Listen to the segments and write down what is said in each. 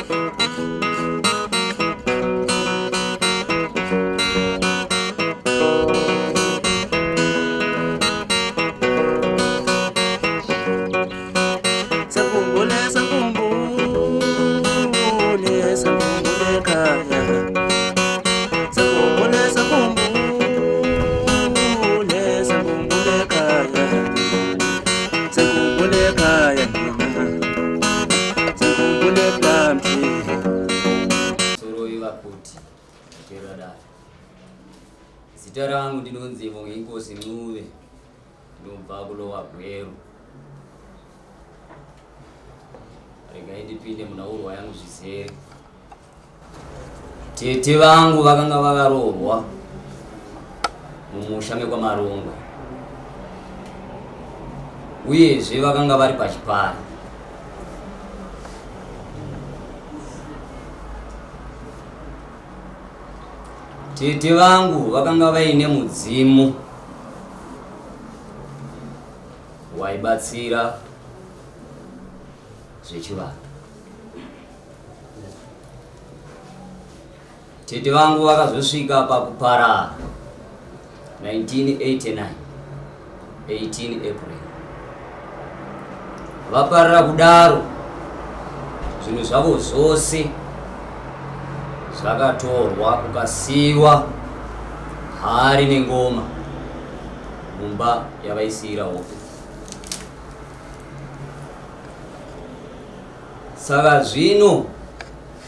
Sengikhumbule, sengikhumbule, sengikhumbule ekhaya. Sengikhumbule, sengikhumbule, sengikhumbule ekhaya. Sengikhumbule ekhaya mina. Sengikhumbule Plumtree. Soroi vakuti teradai. Zita rangu ndinonzi Vonginkosi Ncube. Ndinobva kuLower Gweru. Regai ndipinde munhaurwa yangu zvizere. Tete vangu vakanga vakaroorwa mumusha mekwaMarongwe uyezve vakanga vari pachipari. Tete vangu vakanga vaine mudzimu waibatsira zvechivanhu. Tete vangu vakazosvika pakuparara 1989 18 April. Vaparara kudaro zvinhu zvavo zvose zvakatorwa kukasiiwa hari nengoma mumba yavaisiira hope. Saka zvino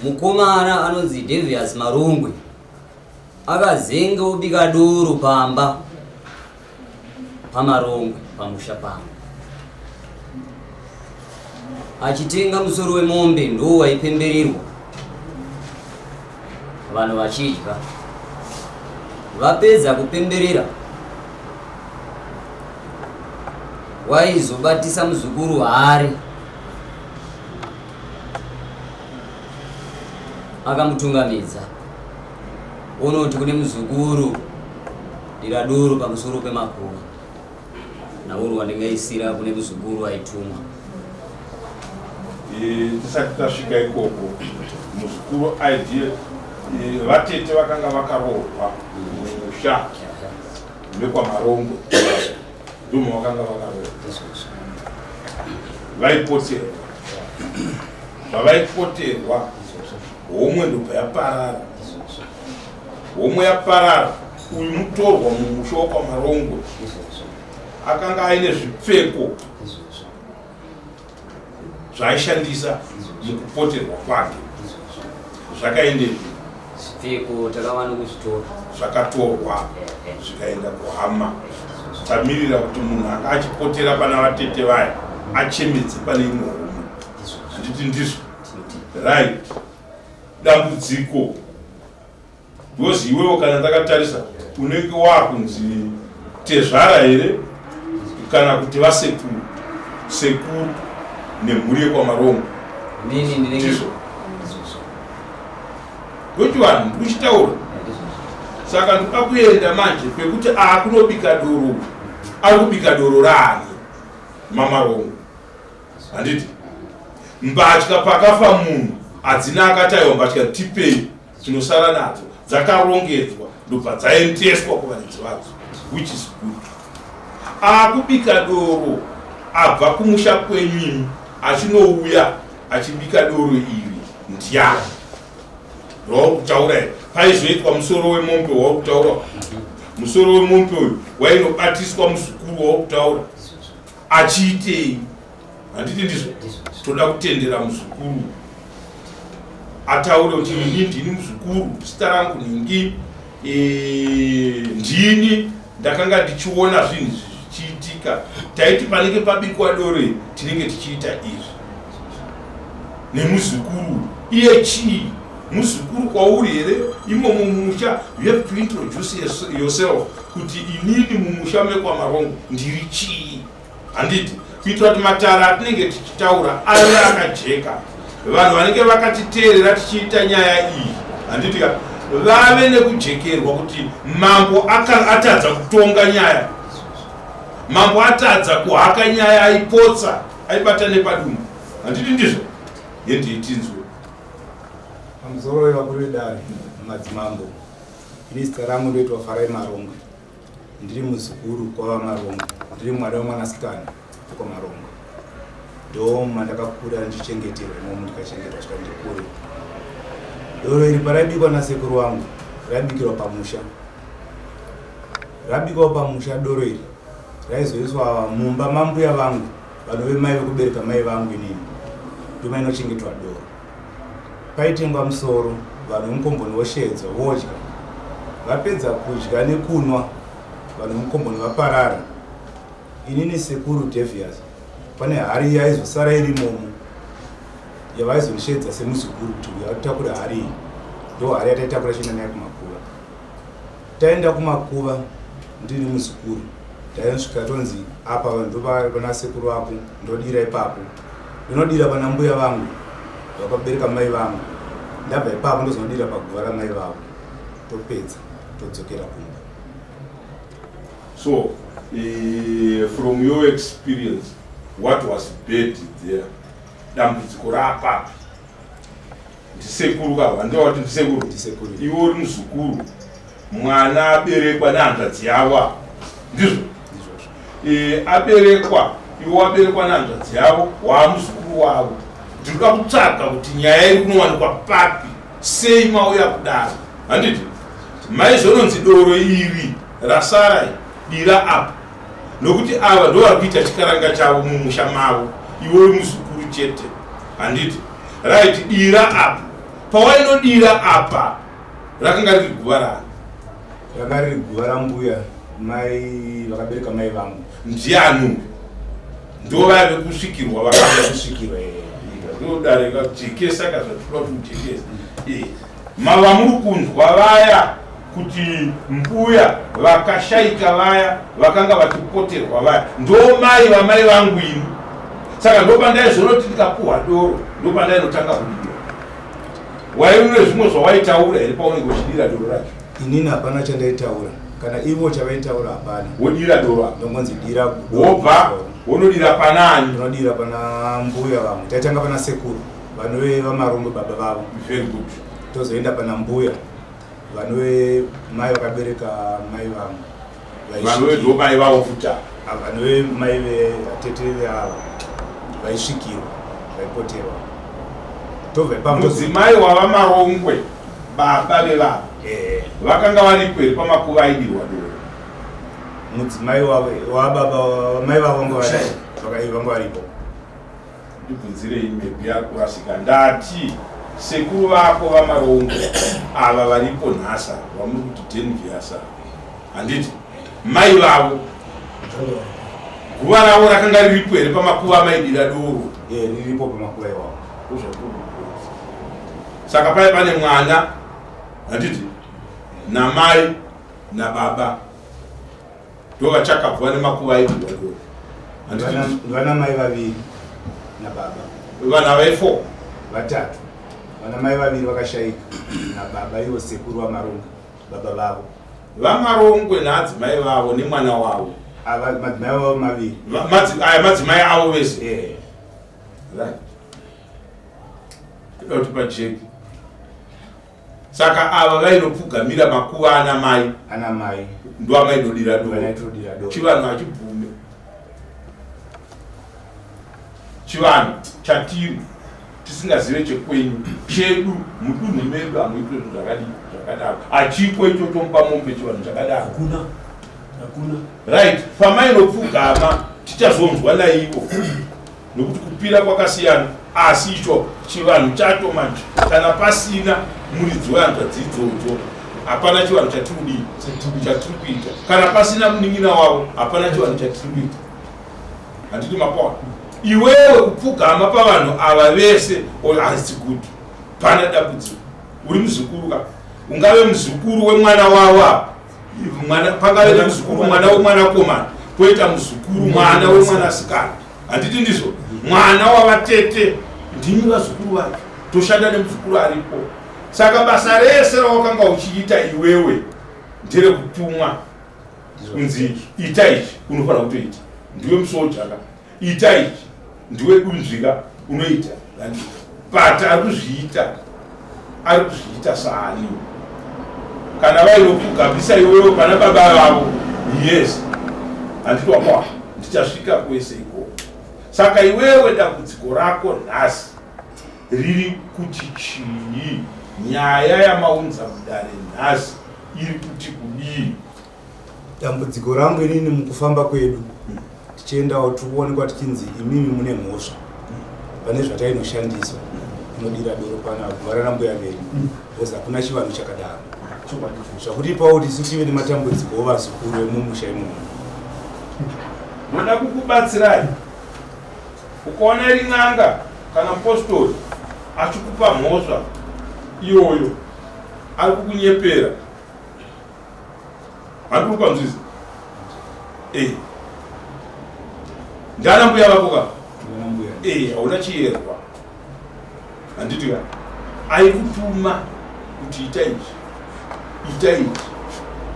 mukomana anonzi Devious Marungwe akazenge obika doro pamba paMarongwe pamusha pangu achitenga musoro wemombe ndo waipembererwa vanhu vachidya. Vapedza kupemberera waizobatisa muzukuru hari akamutungamidza onoti kune muzukuru dira doro pamusoro pemakuva nauro wandingaisira kune muzukuru aitumwa. Tisati tasvika ikoko, muzukuru aidie vatete vakanga vakaroorwa mumusha mekwaMarongwe, ndomo vakanga vakaroorwa, vaipoterwa. Zvavaipoterwa, homwe ndobva yaparara. Homwe yaparara, uyu mutorwa mumusha wekwaMarongwe akanga aine zvipfeko zvaaishandisa mukupoterwa kwake, zvakaendepi? Zvipfeko takava nokuzvitora. Zvakatorwa zvikaenda kuhama. Tamirira kuti munhu anga achipotera pana vatete vaya achemedze pane imwe homwe, handiti ndizvo? Right. Dambudziko because iwewo kana ndakatarisa unenge wakunzi tezvara here kana kuti vasekuru, sekuru nemhuri yekwaMarongo? Inini ndinenge Ndizvo. Ndokuti vanhu ndikuchitaura, saka ndoda kuenda manje pekuti aakunobika doro, ari kubika doro raani mamarongo, handiti? Mbatya, pakafa munhu hadzina akataiwa mbatya, tipei tinosara nadzo, dzakarongedzwa ndobva dzaendeswa kuvaridzi vadzo, which is good. Akubika doro abva kumusha kwenyu imi achinouya achibika doro iri ndiani rauri kutaura here? Paizoitwa musoro wemombe wauri kutaura, musoro wemombe uyu wainobatiswa muzukuru wauri kutaura achiitei, handiti ndizvo? Toda kutendera muzukuru ataure kuti ini ndini muzukuru, zita rangu nhingi, ndini ndakanga ndichiona zvinhu izvi zvichiitika. Taiti panenge pabikwa doro tinenge tichiita izvi nemuzukuru. Iye chii muzukuru kwauri here imomo mumusha? You have to introduce yourself kuti inini mumusha mekwaMarongo ndiri chii, handiti? Kuitira kuti matara atinenge tichitaura ave akajeka, vanhu vanenge vakatiteerera tichiita nyaya iyi, handiti ka, vave nekujekerwa kuti mambo atadza kutonga nyaya, mambo atadza kuhaka nyaya, aipotsa aibata nepadumbu, handiti ndizvo? Hendei tinzwe. Pamusoro wevakuru vedare madzimambo, ini zita rangu ndoitwa Farai Maronga. Ndiri muzukuru kwavaMaronga, ndiri mwana wemwanasikana wekwaMaronga. Ndo mandakakura ndichichengeterwa imomo, ndikachengetwa svika ndikure. Doro iri paraibikwa nasekuru wangu, raibikirwa pamusha. Rabikwa pamusha doro iri raizoiswa mumba mambuya vangu vanove mai vekubereka mai vangu inini, ndomainochengetwa doro. Paitengwa musoro, vanhu vemukomboni voshedzwa vodya. Vapedza kudya nekunwa, vanhu vemukomboni vaparara. Inini sekuru Devious, pane hari yaizosara irimomo yavaizondishedza semuzukuru kuti uya utakure hari iyi. Ndo hari yataitakura chienda nayo kumakuva. Taenda kumakuva ndiri muzukuru, tainosvika tonzi apa vanhu ndopana sekuru vako, ndodira ipapo. Ndinodira pana mbuya vangu vakabereka mai vangu, ndabva ipapo ndozonodira paguva ramai vavo, topedza todzokera kumba. So from your experience, what was bad there? Dambudziko rapapi? Ndisekuru kava, ndewati ndisekuru? Ndisekuru. Iwe uri muzukuru, mwana aberekwa nehanzvadzi yavo, ndizvo? Ndizvozvo. Aberekwa, iwe waberekwa nehanzvadzi yavo, waamuzukuru wavo. Ndinoda kutsvaga kuti nyaya iri kunowanikwa papi, sei mauya kudaro, handiti? Maizononzi doro iri rasara dira apa, nokuti ava ndo vari kuita chikaranga chavo mumusha mavo, iwe uri muzukuru chete, handiti? Right, dira apa. Pawainodira apa, rakanga riri guva rani? Ranga riri guva rambuya, mai vakabereka mai vangu. Ndiani? Ndo vaya vekusvikirwa vakaenda? Kusvikirwa. Ndodare kajekesa kazvatinoda kuti ujekese. Mava muri kunzwa vaya kuti mbuya vakashaika vaya vakanga vachipoterwa vaya, ndo mai vamai vangu ini. Saka ndopandaizonoti ndikapuhwa doro, ndopandainotanga kudira. Waiune zvimwe zvawaitaura here paunenge uchidira doro racho? Inini hapana chandaitaura, kana ivo chavaitaura hapana. Wodira doro apa. Ndongonzi dira. Wobva wonodira panani? Ndinodira pana mbuya vangu. Taitanga pana sekuru vanove vaMarongwe, baba vavo. Very good. Tozoenda pana mbuya vanove mai vakabereka mai vangu. Vanove ndo mai vavo futa? Vanove mai vatete veava vaisvikirwa, vaipoterwa. Tobva ipapo. Mudzimai wavaMarongwe, baba vevava, vakanga varipo here pamakuva aidirwa doro? Mudzimai wababa mai vavo vanga varipo. Ndibvunzirei, maybe ari kurasika. Ndati sekuru vako vaMarongwe ava varipo nhasa, vamuri kuti Denviasa, handiti? Mai vavo, guva ravo rakanga riripo here pamakuva amaidira doro? Riripo pamakuva iwawo. Saka pai pane mwana, handiti, namai nababa, ndo vachakabva nemakuva aidirwa doro, handiti? Vana mai vaviri nababa. Vana vai4? Vatatu. Vana mai vaviri vakashaika nababa, ivo sekuru vaMarongwe, baba vavo. VaMarongwe naadzimai vavo nemwana wavo? Ava madzimai vavo maviri. Aya madzimai avo vese? Eh. Right, toda kuti pajeki. Saka ava vainopfugamira makuva ana mai? Ana mai. Ndo amainodira doro? Vanaitodira doro. Chivanhu hachibvume. Chivanhu chatiri tisingazive chekwenyu, chedu mudunhu medu hamuitwe zvinhu zvakadii, zvakadaro hachiko icho. Tomupa mombe, chivanhu chakadaro. Hakuna, hakuna. Right, pamainopfugama tichazonzwa naivo, nokuti kupira kwakasiyana. Asi icho chivanhu chacho manje, kana pasina muridzi wehanzvadzi idzodzo, hapana chivanhu chatiri kudii, chatiri kuita. Kana pasina munin'ina wavo, hapana chivanhu chatiri kuita, handiti? Mapawa iwewe kupfugama pavanhu ava vese hasi good, pana dambudziko. Uri muzukuru ka, ungave muzukuru wemwana wavo apa, mwana pangave nemuzukuru mwana wemwanakomana, poita muzukuru mwana wemwanasikana, handiti ndizvo? Mwana wavatete, ndimi vazukuru vacho, toshanda nemuzukuru aripo. Saka basa rese rawakanga uchiita iwewe nderekutumwa kunzi ita ichi, unofanira kutoita. Ndiwe musoja ka, ita ichi. Ndiwe dunzvika, unoita. But ari kuzviita. Ari kuzviita saani? Kana vainopfugambisa iwewe pana baba vavo, yes, handiti wakwa ndichasvika kwese ikoko. Saka iwewe dambudziko rako nhasi riri kuti chii? Nyaya yamaunza mudare nhasi iri kuti kudii? Dambudziko rangu inini, mukufamba kwedu tichiendawo, tiri kuonekwa tichinzi imimi mune mhosva pane zvatainoshandiswa kunodira doro pana guva ranambuya vedu, because hakuna chivanhu chakadaro. Zvakuti ipawo kuti isu tive nematambudziko ovazukuru vemumusha imomo. Ndoda kukubatsirai. Ukaona iri n'anga kana mupostori achikupa mhosva iyoyo, ari kukunyepera. Handiri kwanzwisa e ndana mbuya vako ka e hauna chiyerwa, handiti ka? Aikutuma kuti ita izvi, ita izvi,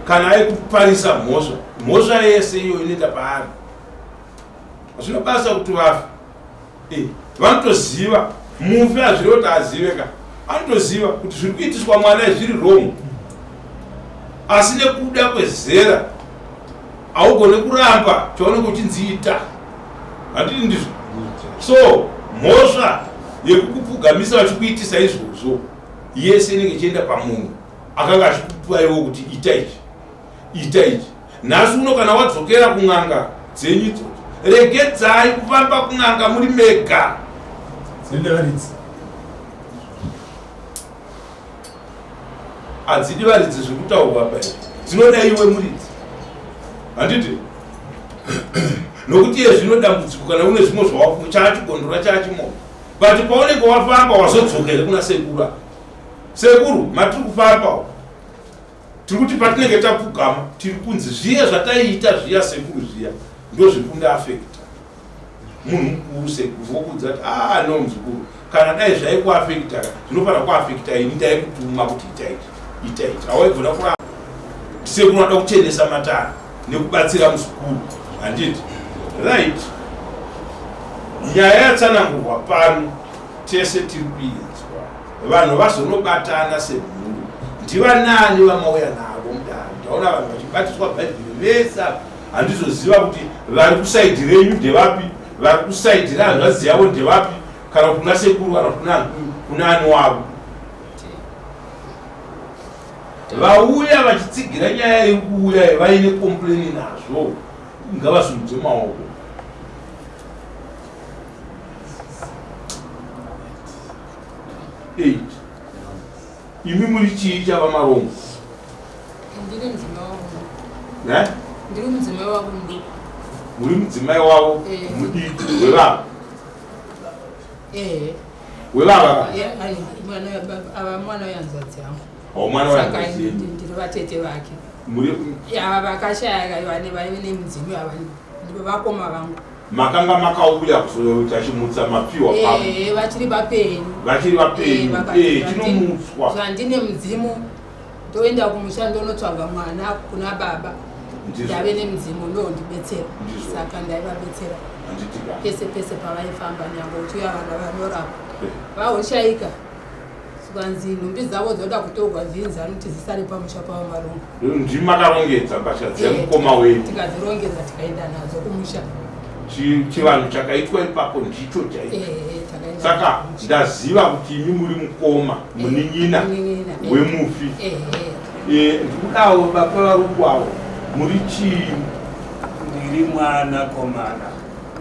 kana aikuparisa mhosva, mhosva yese iyo inoita paari. Hazvina basa kuti vafe. Vanotoziva mufi, hazviri kuti azive ka, anotoziva kuti zviri kuitiswa mwana zviri wrong, asi nekuda kwezera haugone kuramba chaunenge uchinziita, handiti ndizvo? So mhosva yekukupfugamisa vachikuitisa izvozvo yese inenge ichienda pamunhu akanga achikupa iwo kuti ita ichi, ita ichi. Nhasi uno kana wadzokera kun'anga dzenyu idzodzo, regedzai kufamba kun'anga muri mega. Dzinoda varidzi. Hadzidi varidzi zviri kutaurwa pa izvi, dzinoda iwe muridzi, handiti? Nokuti iye zvino dambudziko, kana une zvimwe zvawafunga, chaachigondora chaachimoto, but paunenge wafamba wazodzokere kuna sekuru apa, sekuru, matiri kufamba uku, tiri kuti patinenge tapfugama tiri kunzi zviya zvataiita zviya, sekuru, zviya ndo zviri kundiafekta. Munhu mukuru sekuru vokuudza kuti, ah no, muzukuru, kana dai zvaikuafekta, zvinofanira kuafekta ini ndaikutuma kuti ita ichi, ita ichi, hawaigona kuramba. Sekuru vanoda kuchenesa matare nekubatsira muzukuru, handiti? Right, nyaya yatsanangurwa pano tese tiri kuinzwa. Vanhu vazonobatana semhuru. Ndivanani vamauya navo mudare? Ndaona vanhu vachibatiswa bhaibheri vese apa. Handizoziva kuti vari kuside renyu ndevapi, vari kuside rehanzvadzi yavo ndevapi, kana kuti kuna sekuru, kana kuti kuna ani wavo vauya vachitsigira nyaya iri kuuya vaine complain nazvo, ngavasumudze maoko. Eight. Imi muri chii chavaMarongo? Ndiri mudzimai wavo. Ne? Ndiri mudzimai wavo muduku. Muri mudzimai wavo mudiki wevava? Eh. Wevava? Mwana ava mwana wehanzvadzi yangu. Oh, mwana Saka wehanzvadzi yenyu. Ndiri vatete vake. Muri Ava vakashaya vane vaive nemudzimu ava ndivo vakoma vangu. Makanga makauya kuzoita chimutsa mapiwa pamo? Eh, vachiri vapenyu. Vachiri vapenyu. Vakati Chinomutswa. Zvandine mudzimu, ndoenda kumusha ndonotsvaga mwana kuna baba. Ndave nemudzimu, ndondibetsera. Saka ndaivabetsera Handitika. pese pese pavaifamba, nyange uchiuya vana vanorapa vahoshaika, zvikanzi nhumbi dzavo dzoda kutorwa zvinzi anoti zisare pamusha pavo Marongo. Ndimi makarongedza mbatya dzemukoma wenyu? Tikadzirongedza, tikaenda nadzo kumusha. Chivanhu chakaitwa ipapo ndicho chaicho. Takaenda Saka kumusha. Ndaziva kuti imi muri mukoma, munin'ina Munin'ina, wemufi. Eh. Ndikudawo baba varungwawo, muri chii? Ndiri mwana komana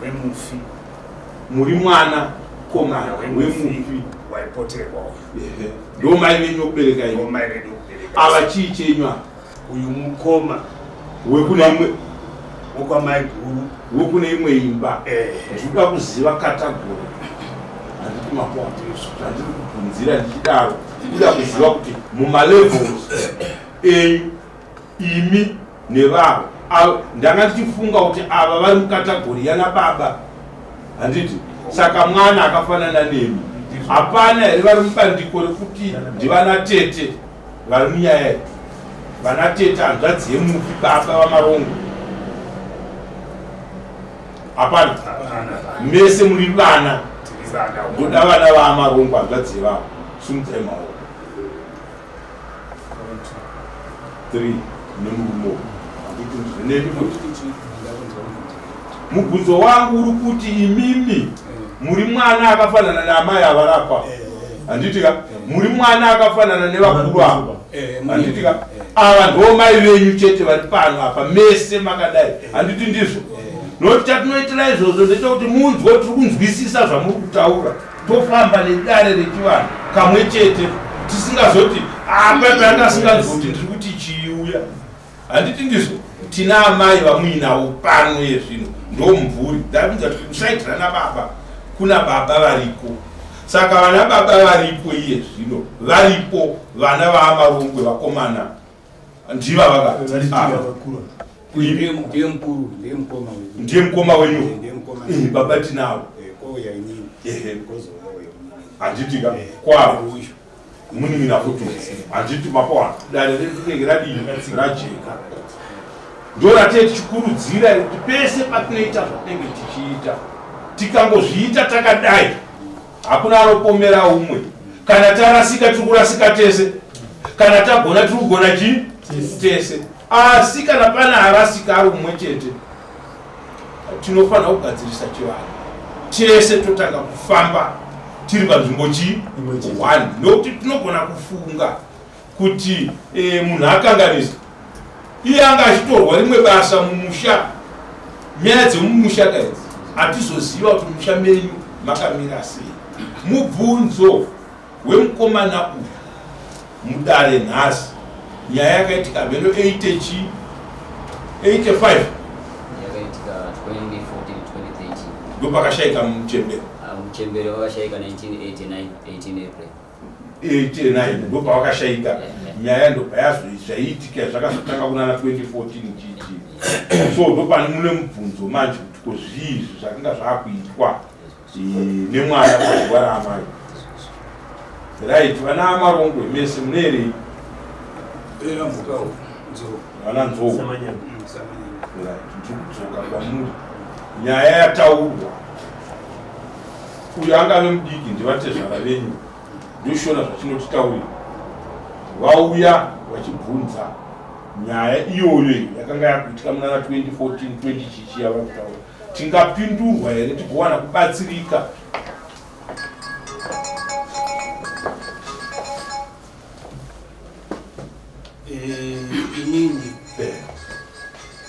wemufi. Muri mwana komana wemufi. Waipoterwa uyu. Ehe. Ndo mai venyu vokubereka imi? Ndo mai vedu kubereka. Ava chii chenyu ava? Uyu mukoma. Wekune imwe wokwamai guru. Wekune imwe imba. Eh. Ndikuda kuziva category, handiti mapoa? Zvandiri kubvunzira ndichidaro, kuda kuziva kuti mumalevels enyu imi nevavo. Ndanga ndichifunga kuti ava vari mucategory yana baba, handiti? Saka mwana akafanana nemi. Hapana here vari mubandiko rekuti ndivana tete vari munyaya iyi, vana tete, hanzvadzi yemufi, baba vaMarongo? Hapana, mese muri vana. Tiri vana. Ndoda vana vaMarongo, hanzvadzi yevavo, simudzai maoko. Three nemurume nemi futi. Mubvunzo wangu uri kuti imimi muri mwana akafanana naamai avarapa, handiti ka? Muri mwana akafanana nevakuru ava, handiti ka? Ava ndo mai venyu chete vari pano apa, mese makadai, handiti ndizvo? Nokuti chatinoitira izvozvo ndechekuti munzwe tiri kunzwisisa zvamuri kutaura, tofamba nedare rechivanhu kamwe chete, tisingazoti apa anga asinganzwi kuti ndiri kuti chiuya, handiti ndizvo? Tina amai vamuinavo pano yezvino, ndo mumvuri. Ndabvunza kuti kuside rana baba kuna baba variko, saka vana baba varipo iye zvino, varipo vana vaamarongwe vakomana ndiva vaka Ndiye mukuru, ndiye mukoma wedu. Ndiye mukoma wenyu? Ndiye mukoma. Baba tinavo. Kouya inini. Kozouya uyo. Handiti ka? Kwavo munin'ina futi, handiti? Mapowana dare redu rinenge radii? Rajeka. Ndo ratee tichikurudzira kuti pese patinoita zvatinenge tichiita, tikangozviita takadai, hakuna anopomera umwe. Kana tarasika, tiri kurasika tese. Kana tagona, tiri kugona chii? Tese. Asi kana pane arasika ari umwe chete, tinofanira kugadzirisa chivanhu tese, totanga kufamba tiri panzvimbo chii? One. Nokuti tinogona kufunga kuti munhu akanganisa, iye anga achitorwa rimwe basa mumusha. Nyaya dzemumusha kaidzi hatizoziva kuti musha menyu makamira sei. Mubvunzo wemukomana uyu mudare nhasi, nyaya yakaitika mheno 80 chi 85. Yakaitika 2014, 2013. Ndopakashayika muchembere? Ah, muchembere wakashayika 1989, 18 April. 89 ndopavakashayika. Nyaya ndobva yazvaiitika, zvakazotanga kunana 2014 chichi. So ndopane mune mubvunzo manje kuti ko zvii izvi zvakanga zvaakuitwa nemwana pazuva raamai? Right, vana amarongwe mese munerei? Vana Nzou. Samanyama. Right, ndiri kudzoka kwamuri. Nyaya yataurwa, uyo angave mudiki ndivatezvara venyu, ndoshona zvatinotitaurira. Vauya vachibvunza nyaya iyoyo iyo yakanga yakuitika munana 2014 20 chichi yava kutaura. Tingapindurwa here tigowana kubatsirika?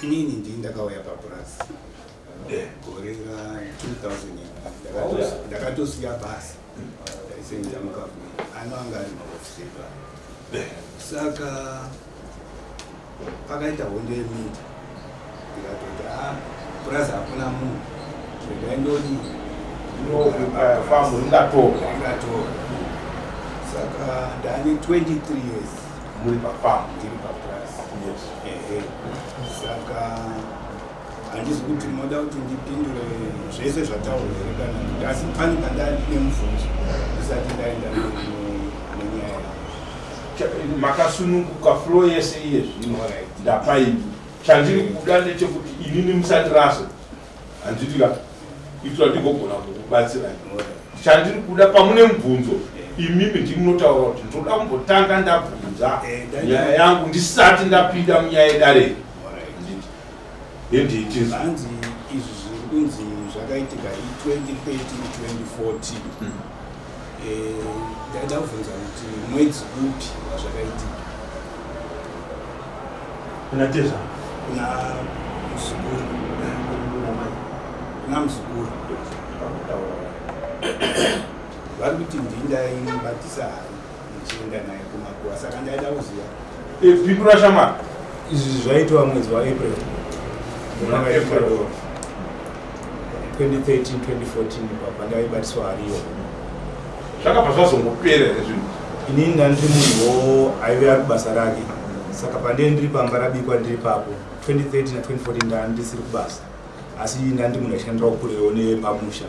Inini ndii ndakauya papurasi gore ra2000. Ndakatosiya basa, ndaisenza mugovernment, ano anga ari maofisi epa. Saka pakaita hondo yeminda, ndikatoti a purazi hakuna munhu, regai ndodii? Famu ringatorwa. Ringatorwa. Saka ndane 23 years muri pafamu. Ndiri papurasi. Ehe, saka handisi kuti munoda kuti ndipindure zvese zvataurwa here kana kuti, asi pane pandandine mubvunzo ndisati ndaenda nenyaya yangu. Makasununguka, floor yese iye zvino ndapaini. Chandiri kuda ndechekuti inini musandirase, handiti ka? Kuitira ndigogona kukubatsirai. Chandiri kuda, pamune mubvunzo, imimi ndimunotaura kuti ndoda kumbotanga ndabvunza nyaya yangu ndisati ndapinda munyaya yedare, handiti? Hendiitinzwa. Hanzi izvi zviri kunzi zvakaitika i2013 2014. Ndaida kubvunza kuti mwedzi upi wazvakaitika? Kuna tezva? Kuna muzukuru. Kuna muzukuru. Vari kuti ndindaibatisa hari ndichienda naye kumakuva, saka ndaida kuziva. Pindura shamwari. Izvi zvaitwa mwedzi waApril. Muna April. 2013 2014, pandaibatiswa hariyo. Zvakabva zvazongopera here zvinhu? Inini ndandiri munhuwo aive ari kubasa rake, saka pandee ndiri pamba rabikwa ndiri papo 2013 na2014, ndandisiri kubasa, asi ndandi munhu aishandirawo kurewo nepamusha,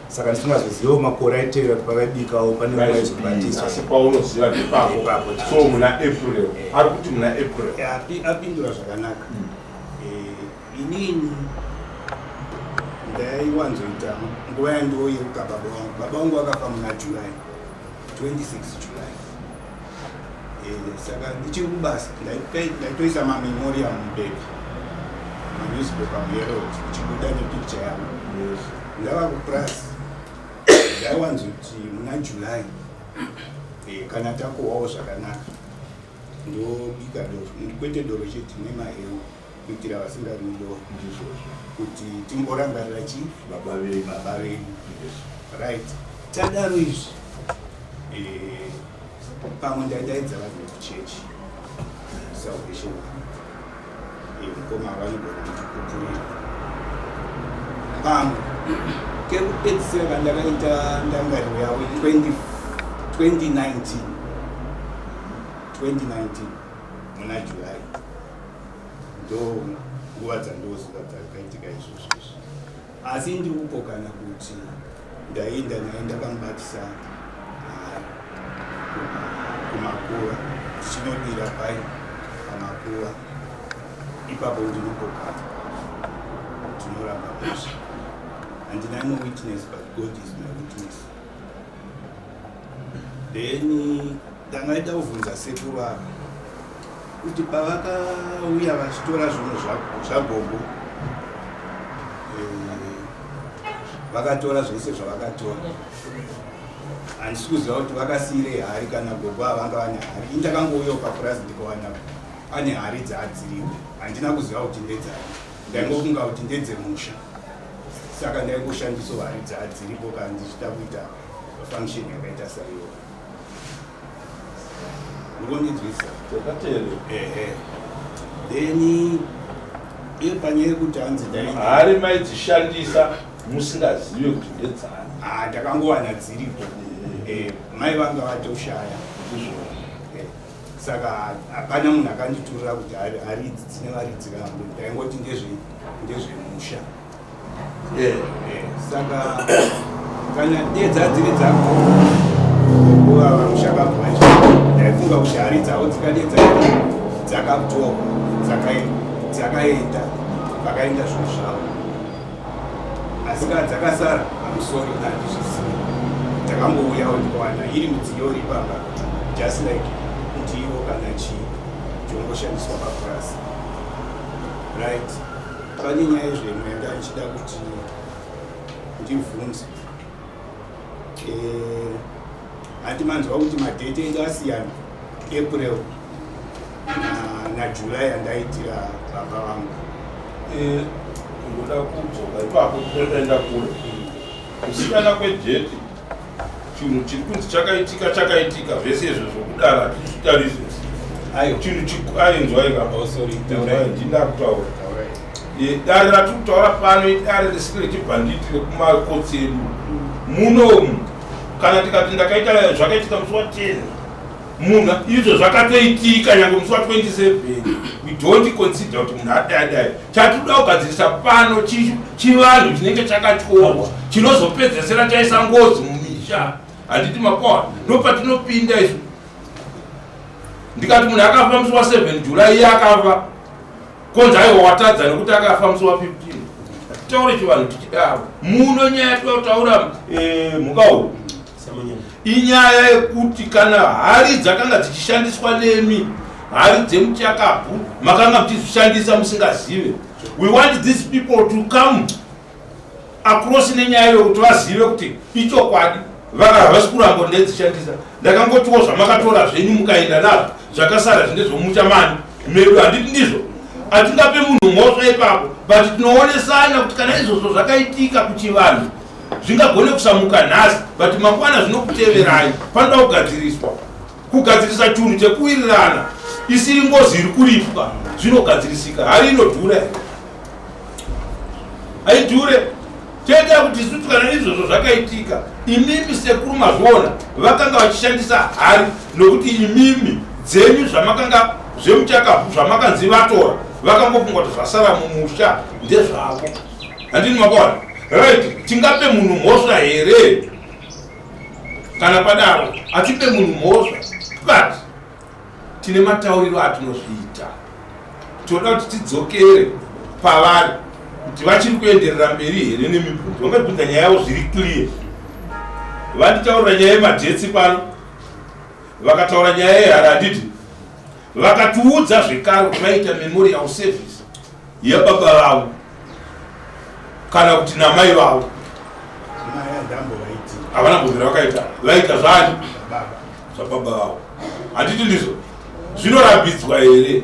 saka ndisingazozivawo makore aitevera kuti pavaibikawo pane nguva aizobatiswa. Asi paunoziva ndipapo? Ipapo. So muna April, ari kuti muna April. Apindura zvakanaka. Inini ndaiwanzoita nguva yandoyeuka baba vangu. Baba vangu vakafa muna July 26, July. Saka ndichiri kubasa ndaitoisa mamemorial mubepa, manewspaper, muHerald, ichibuda nepicture yangu. Ndava kupurasi, ndaiwanzoti muna July, kana takohwawo zvakanaka, ndobika doro, kwete doro chete, nemaheu, kuitira vasinganwi doro, kuti timborangarira chi Baba venyu. Baba vedu. Right, tadaro izvi, pamwe ndaidaidza vanhu vekuchechi, Salvation. Mukoma vanogona kutipupurira. Pamwe kekupedzisira kandakaita ndangariro yavo 20 2019, 2019 muna July, ndo nguva dzandoziva dzakaitika izvozvo izvi. Asi ndiri kupokana kuti ndaenda naye ndakamubatisa hari kumakuva, tichinodira pai pamakuva ipapo. Ndinopokana, tinoramba mhosva. Handina no witness, but God is my witness. Then ndangaida kuvhunza sekuru ava kuti pavakauya vachitora zvinhu zvagogo, vakatora zvese zvavakatora. Handisi kuziva kuti vakasiyirei hari, kana gogo avanga vane hari. Ini ndakangouyawo papurazi ndikawana pane hari dzaadziripo. Handina kuziva kuti ndedzari, ndaingofunga kuti ndedzemusha, saka ndaingoshandisawo hari dzaadziripo kana ndichida kuita function yakaita saiyo. Murikundinzwisa? Takateerera. Ehe, then iye panyaya yekuti hanzi ndaenda Hari maidzishandisa musingazive kuti ndedzani? Ah, ndakangowana dziripo. Mai vanga vatoshaya. Saka hapana munhu akanditurira kuti hari idzi dzine varidzi vangu. Ndaingoti ndezvemusha. Saka kana dedza dziri dzako vamushakabva, ndaifunga kuti hari dzavo dzikadedza dzakatorwa, dzakaenda, vakaenda zvinhu zvavo, asi kana dzakasara, amusori, handizvisivi. Ndakangouyawo ndikawana iri midziyo iri pamba, just like ndiro kana chii chongoshandiswa papurasi. Right, pane nyaya yezvemwe yanga ndichida kuti ndibvunze. Handi manzwa kuti madate edu asiyana, April naJuly andaitira baba vangu? Ndoda kudzoka ipapo, tinoenda kure. Kusiyana kwedate, chinhu chiri kunzi chakaitika chakaitika, zvese izvo zvokudara hatizvitarise. Aiwa. Chinhu ainzwaika. Oh, sorry, taurai. Ndinda kutaura. Taurai. Dare ratiri kutaura pano idare risiri rechibhanditi rekumakotsi edu munomu. Kana tikati ndakaita zvakaitika musi wa10, munhu izvo zvakatoitika nyange musi wa27, we don't consider kuti munhu adai dai. Chatinoda kugadzirisa pano chivanhu chinenge chakatyorwa, chinozopedzesera chaisa ngozi mumisha, handiti makoa? Ndopatinopinda izvo. Ndikati munhu akafa musi wa7 July, iye akafa, konzi aiwa, watadza nekuti akafa musi wa15. Taure chivanhu tichidaro muno. Nyaya yatinotaura, mhuka inyaya yekuti kana hari dzakanga dzichishandiswa nemi, hari dzemuchakabvu, makanga muchizvishandisa musingazive. We want these people to come across nenyaya yokuti vazive kuti ichokwadi, havasi kuramba ndedzishandisa. Ndakangotiwo zvamakatora zvenyu mukaenda nazvo, zvakasara zvine zvomuchamani medu, handiti ndizvo? Hatingape munhu mhosva ipapo, but tinoonesana kuti kana izvozvo zvakaitika kuchivanhu, zvingagone kusamuka nhasi, but mangwana zvinokuteverai. Panoda kugadziriswa, kugadzirisa chinhu chekuwirirana, isiri ngozi iri kuripwa. Zvinogadzirisika. Hari inodhura here? Haidhure. Toita kuti isusu kana izvozvo zvakaitika, imimi sekuru mazviona, vakanga vachishandisa hari, nokuti imimi dzenyu zvamakanga zvemuchakabvu zvamakanzi vatora, vakangofunga kuti zvasara mumusha ndezvavo, handini makaona? Right, tingape munhu mhosva here kana padaro? Hatipe munhu mhosva, but tine matauriro atinozviita. Toda kuti tidzokere pavari kuti vachiri kuenderera mberi here nemibvunzo. Vangabvunza nyaya yavo zviri clear. Vanditaurira nyaya yemadates pano, vakataura nyaya yehari, handiti? Vakatiudza zvekare kuti vaiita memorial service yababa vavo kana kuti namai vavo. Havana mbobvira vakaita, vaita zvani zvababa vavo. Handiti ndizvo zvinorambidzwa here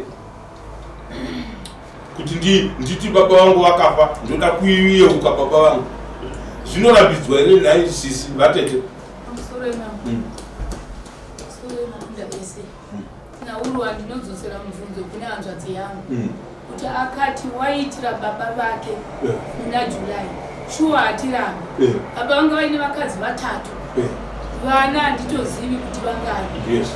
kuti nditi baba vangu vakafa ndoda kuyeuka baba vangu? Zvinorambidzwa here nhai sisi vatete? Naurwa ndinodzosera mubvunzo kune hanzvadzi yangu mm. kuti akati waiitira baba vake yeah. muna July shuwa hatirambi yeah. Baba vanga vaine vakadzi vatatu yeah. Vana handitozivi kuti vangani yes.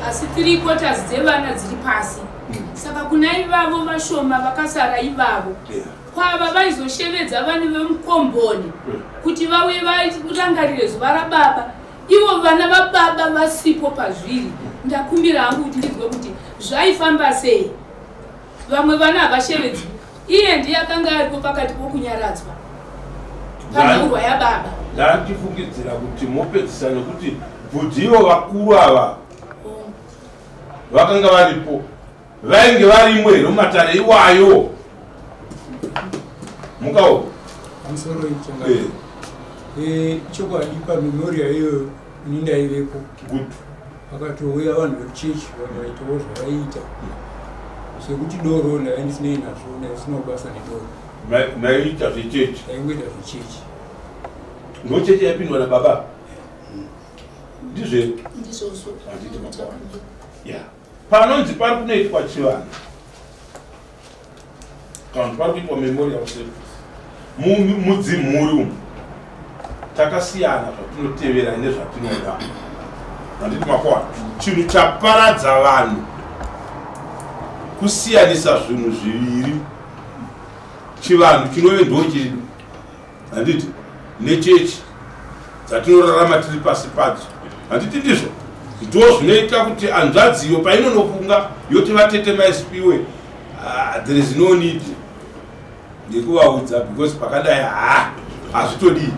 Asi three quarters dzevana dziri pasi mm. Saka kuna ivavo vashoma vakasara ivavo yeah. Kwava vaizoshevedza vana vemukomboni yeah. Kuti vauye varangarire zuva rababa Ivo vana vababa vasipo pazviri ndakumbira hangu kuti ndinzwe kuti zvaifamba sei. Vamwe vana havashevedzwi iye ndiye akanga aripo pakati pokunyaradzwa panhaurwa yababa. Ndandifungidzira kuti mopedzisa nekuti bvudzi ivo vakuru ava vakanga varipo Vainge varimo here mumatare iwayo? Mukawo. Pamusoro ichanga. Eh. Chokwadi pamemorial iyoyo ini ndaivepo. Good. Vakatouya vanhu vekuchechi vanhu vaitawo zvavaiita. Sekuti doro ndaive ndisinei nazvo ndaisinawo basa nedoro. Maiita zvechechi? Ndaingoita zvechechi. Ndochechi yaipindwa nababa? Ndizvo? Ndizvozvo. Handiti makawana. Yeah. Panonzi pari kunoitwa chivanhu kana kuti pari kuitwa memorial service mudzimhuri umu takasiyana zvatinotevera nezvatinoda. Handiti makoa chinhu chaparadza vanhu kusiyanisa zvinhu zviviri, chivanhu chinove ndo chedu handiti nechechi dzatinorarama tiri pasi padzo handiti ndizvo ndo zvinoita kuti hanzvadziyo painonofunga yoti vatete maisipiwe uh, there is no need yekuvaudza because pakadai haa hazvitodii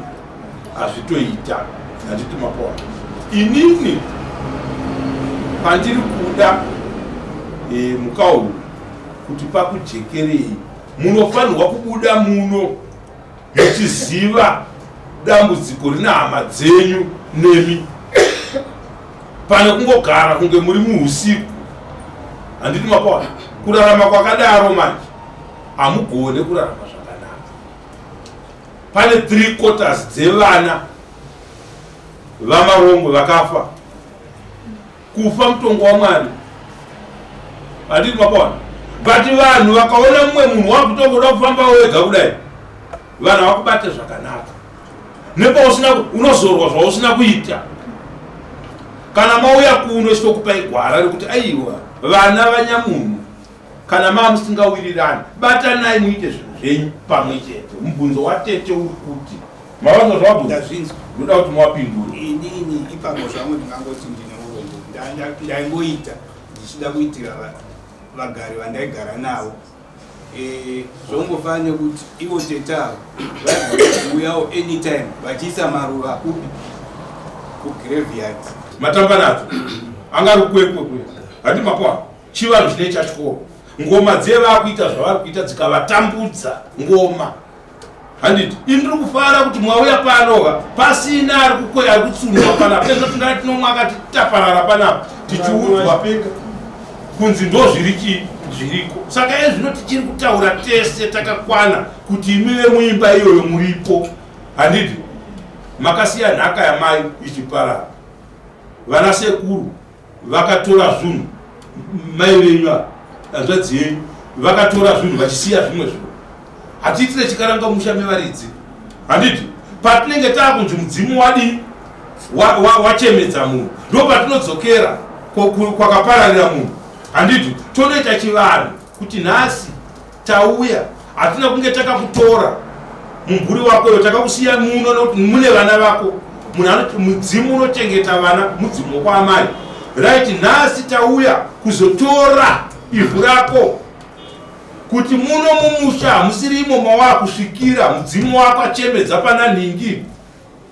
hazvitoita handiti mapoa inini pandiri kuda e, mukauru kuti pakujekerei Munofanirwa kubuda muno muchiziva dambudziko rina hama dzenyu nemi pane kungogara kunge muri muhusiku. Handiti mapaona kurarama kwakadaro manje hamugone kurarama zvakanaka. Pane three quarters dzevana vamarongwe vakafa. Kufa mutongo waMwari. Handiti mapaona? But vanhu vakaona mumwe munhu wakutongoda kufamba wega kudai, vanhu havakubate zvakanaka. Nepausina unozorwa zvausina kuita. Kana mauya kuno chitokupai gwara rekuti aiwa vana vanyamunhu kana maa musingawirirani batanai muite zvinhu zvenyu pamwe chete. Mubvunzo watete uri kuti Mavanzwa zvawabvunza? Ndazvinzwa. Ndoda kuti muwapindure. Inini ipapo zvangu ndingangoti ndine urombo. Ndaingoita ndichida kuitira vagari vandaigara navo. Eh, zvongofanana nekuti ivo tete avo vaigona kuuyawo anytime vachiisa maruva kupi kugraveyard. Matamba nadzo anga ari kwekwe kuya. Handi mapoa chivanhu chine chatyoro. Ngoma dziye vakuita zvavari kuita dzikavatambudza ngoma. Handiti ini ndiri kufara kuti mwauya pano pasina ari kukwe ari kutsundwa panapa nezvo tingati tinomwa akati taparara panapa tichiudzwa kunzi ndo zviri chii zviriko. Saka iye zvino tichiri kutaura tese takakwana kuti imi vemuimba iyoyo muripo. Handiti makasiya nhaka yamai ichiparara, vana sekuru vakatora zvinhu, mai venyu ava hanzvadzi yenyu vakatora zvinhu vachisiya zvimwe zvinhu. Hatiitire chikaranga musha mevaridzi. Handiti patinenge taakunzi mudzimu wadii wachemedza wa, wa munhu, ndo patinodzokera kwakapararira munhu. Handiti tonoita chivanhu kuti nhasi Tauya hatina kunge takakutora mumvuri wako iwe, takakusiya muno nekuti mune vana vako. Munhu anoti mudzimu unochengeta vana, mudzimu wokwaamai. Right, nhasi tauya kuzotora ivhu rako kuti muno mumusha hamusiri imo mawakusvikira mudzimu wako achemedza pana nhingi.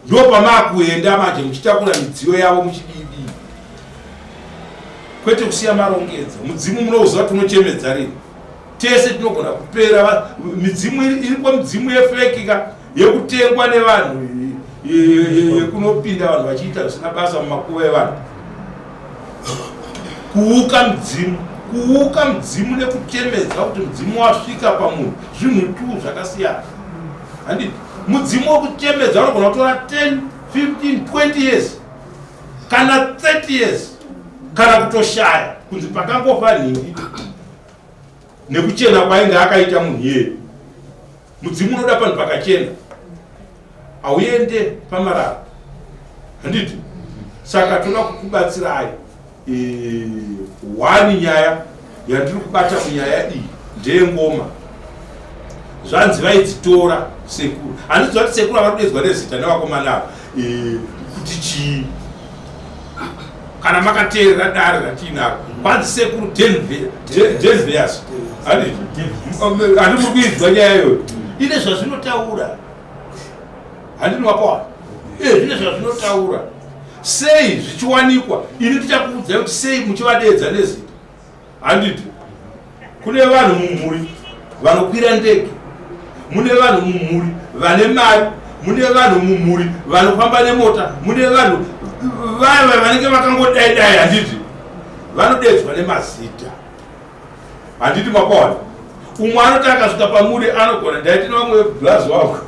Ndopamakuenda manje muchitakura midziyo yavo muchidii. Kwete kusiya marongedza. Mudzimu munouziva kuti unochemedza rini. Tese tinogona kupera midzimu iripo, midzimu yefeki ka yekutengwa nevanhu, yekunopinda vanhu vachiita zvisina basa mumakuva evanhu. Kuuka mudzimu, kuuka mudzimu nekuchemedza kuti mudzimu wasvika pamunhu, zvinhu tu zvakasiyana. Handiti mudzimu wekuchemedza unogona kutora 10, 15, 20 years kana 30 years kana kutoshaya kunzi pakangofa nhingi nekuchena kwainge akaita munhu iyeye. Mudzimu unoda panhu pakachena, hauende pamarara, handiti? Saka toda kukubatsirai. One nyaya yandiri kubata munyaya iyi ndeyengoma. Zvanzi vaidzitora sekuru, handiziva kuti sekuru avari kudedzwa nezita nevakomana ava kuti chii. Kana makateerera dare ratiinaro, kwanzi sekuru Denvias, handiti muri kuinzwa nyaya iyoyo? Ine zvazvinotaura, handiti mapawa? Zvine zvazvinotaura. Sei zvichiwanikwa? Ini ndichakuudzai kuti sei muchivadeedza nezita, handiti? Kune vanhu mumhuri vanokwira ndege, mune vanhu mumhuri vane mari, mune vanhu mumhuri vanofamba nemota, mune vanhu vaya vanenge vakangodai dai, handiti? Vanodedzwa nemazita, handiti mapaona? Umwe anoti akasvika pamuri anogona ndaiti nevamwe veblazi wavo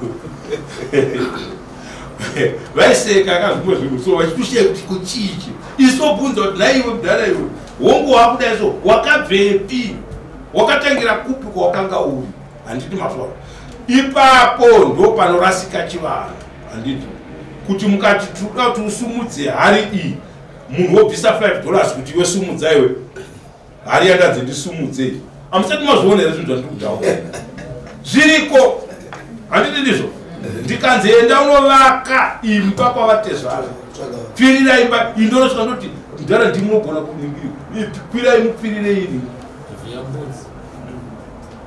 vaiseka akazvimwe zvinhu, so vachitushiya kuti kuchichi isobvunza kuti naiwe mudhara iwe hongu wakudai so wakabvepi, wakatangira kupi kwawakanga uri, handiti mazvaona? Ipapo ndo panorasika chivanhu, handiti? Kuti mukati tinoda kuti usumudze hari iyi, munhu wobvisa $5 kuti iwe sumudza, iwe hari yandanzi ndisumudze. Hamusati mazviona here zvinhu zvandiri kutaura? Zviriko, handiti ndizvo? Ndikanzi enda unovaka imba kwavatezvara, pfirira imba indonosvika ndoti mudhara ndimunogona kwirai mupfirire ini,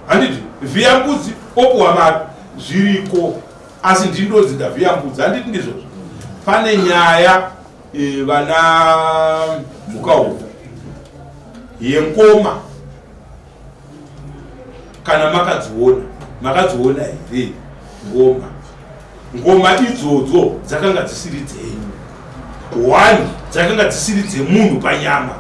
handiti? Vhiya mbudzi opuwa mari, zviriko. Asi ndindonzi ndavhiya mbudzi, handiti ndizvozvo? Pane nyaya vana mhukahuku yengoma, kana makadziona, makadziona here ngoma? Ngoma idzodzo dzakanga dzisiri dzenyu, one dzakanga dzisiri dzemunhu panyama,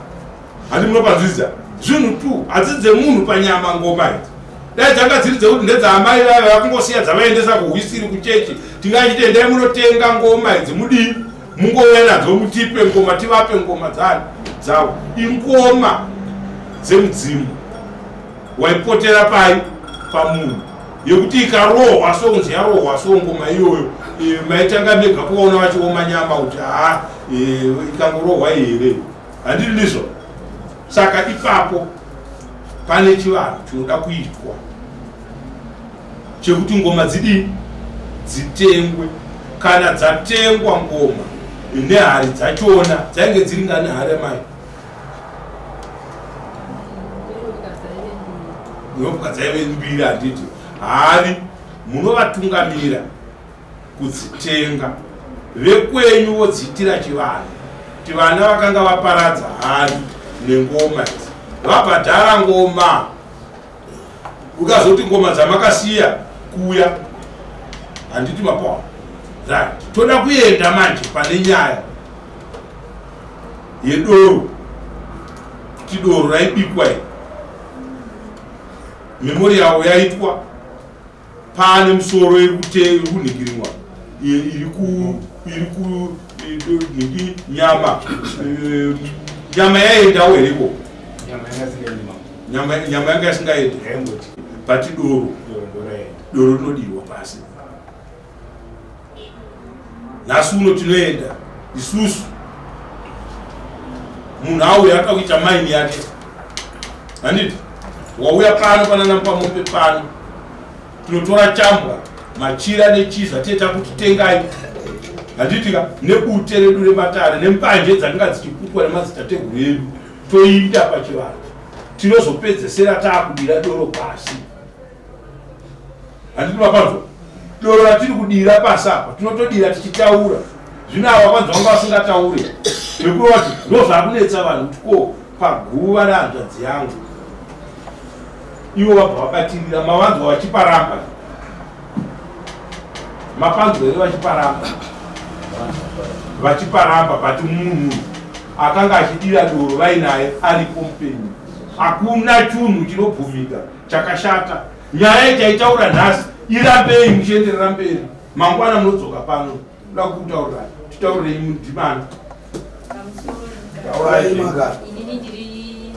handi munopanzwisisa? Zvinhu tu hadzisi dzemunhu panyama ngoma idzi. Dai dzanga dziri dzekuti ndedzaamai vaya vakungosiya dzavaendesa kuhwisiri kuchechi, tingachiti endai munotenga ngoma idzi, mudii, mungouya nadzo mutipe ngoma, tivape ngoma dzani dzavo. Ingoma dzemudzimu waipotera pai pamunhu, yekuti ikarohwa so kunzi yarohwa so ngoma iyoyo, maitanga mega kuvaona vachioma nyama kuti haa, ikangorohwa here, handiri ndizvo? Saka ipapo pane chivanhu chinoda kuitwa chekuti ngoma dzidii, dzitengwe. Kana dzatengwa ngoma nehari dzachona, dzainge dziri ngani hari amai? Ndinofunga dzaive mbiri, handiti? Hari munovatungamira kudzitenga, vekwenyu vodziitira chivanhu, kuti vana vakanga vaparadza hari nengoma idzi vabhadhara ngoma. Ukazoti ngoma dzamakasiya kuya, handiti mapawa? Right, toda kuenda manje pane nyaya yedoro, kuti doro raibikwa iri, memorial yaitwa pane musoro iri kunhikirinwa, iri ku nhingi nyama, nyama yaiendawo here ikoko? Nyama yanga isingaendi, but doro doro rinodirwa pasi. Nhasi uno tinoenda isusu, munhu auya anoda kuita maini yake, handiti? Wauya pano panana mupamombe pano, tinotora chambwa, machira nechii zvateta kuti tengai, handitika? Nebute redu rematare nembanje dzakanga dzichiputwa nemadzitateguru edu, toinda pachivanhu, tinozopedzesera taakudira doro pasi, handiti mapanzwa? Doro ratiri kudira pasi apa tinotodira tichitaura. Zvino ava kwanzi vanga vasingataure, vekurova kuti ndo zvakunetsa vanhu kuti ko Paguva rehanzvadzi yangu ivo vabva vabatirira mavanzwa vachiparamba mapanzwa here vachiparamba vachiparamba but munhu akanga achidira doro vainaye aripo mupenyu hakuna chunhu chinobvumika chakashata nyaya ichaitaura nhasi irambei muchienderera mberi mangwana munodzoka pano Ndoda kutaurira titaurirei mudhimana. Taurai magara. Inini ndiri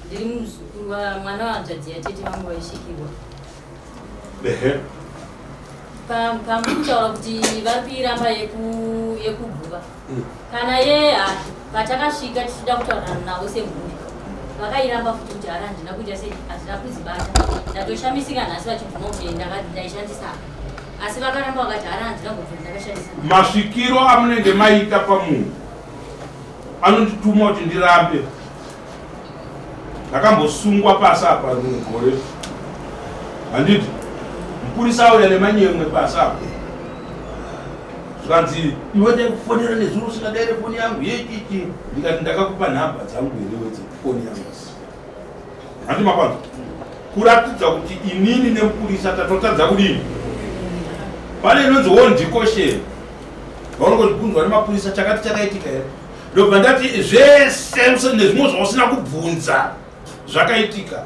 ndiri muzukuru wa mwana wa hanzvadzi yatete vangu vaisvikirwa. Ehe. Pamuri kutaura kuti vari kuiramba yekuguva. Kana ye patakasvika tichida kutaura navo semhuri vakairamba futi kuti hara handina kuita sei handina kudzibata ndatoshamisika nhasi vachibvuma kuti ndaishandisa asi vakaramba vakati hara handina kubvira ndakashandisa masvikiro amunenge maita pamunhu anondituma kuti ndirambe ndakambosungwa pasi apa rimwe gore handiti mupurisa auya nemanyemwe pasi apa zvikanzi iwe ndaikufonera nezuro usingadaire foni yangu yechichi ndikati ndakakupa nhamba dzangu here wedze foni yangu handi makwanza kuratidza kuti inini nemupurisa tatotadza kudini pane inonzi wondikosheni vaunongozvibvunzwa nemapurisa chakati chakaitika here ndobva ndati zvese nezvimwe zvausina kubvunza zvakaitika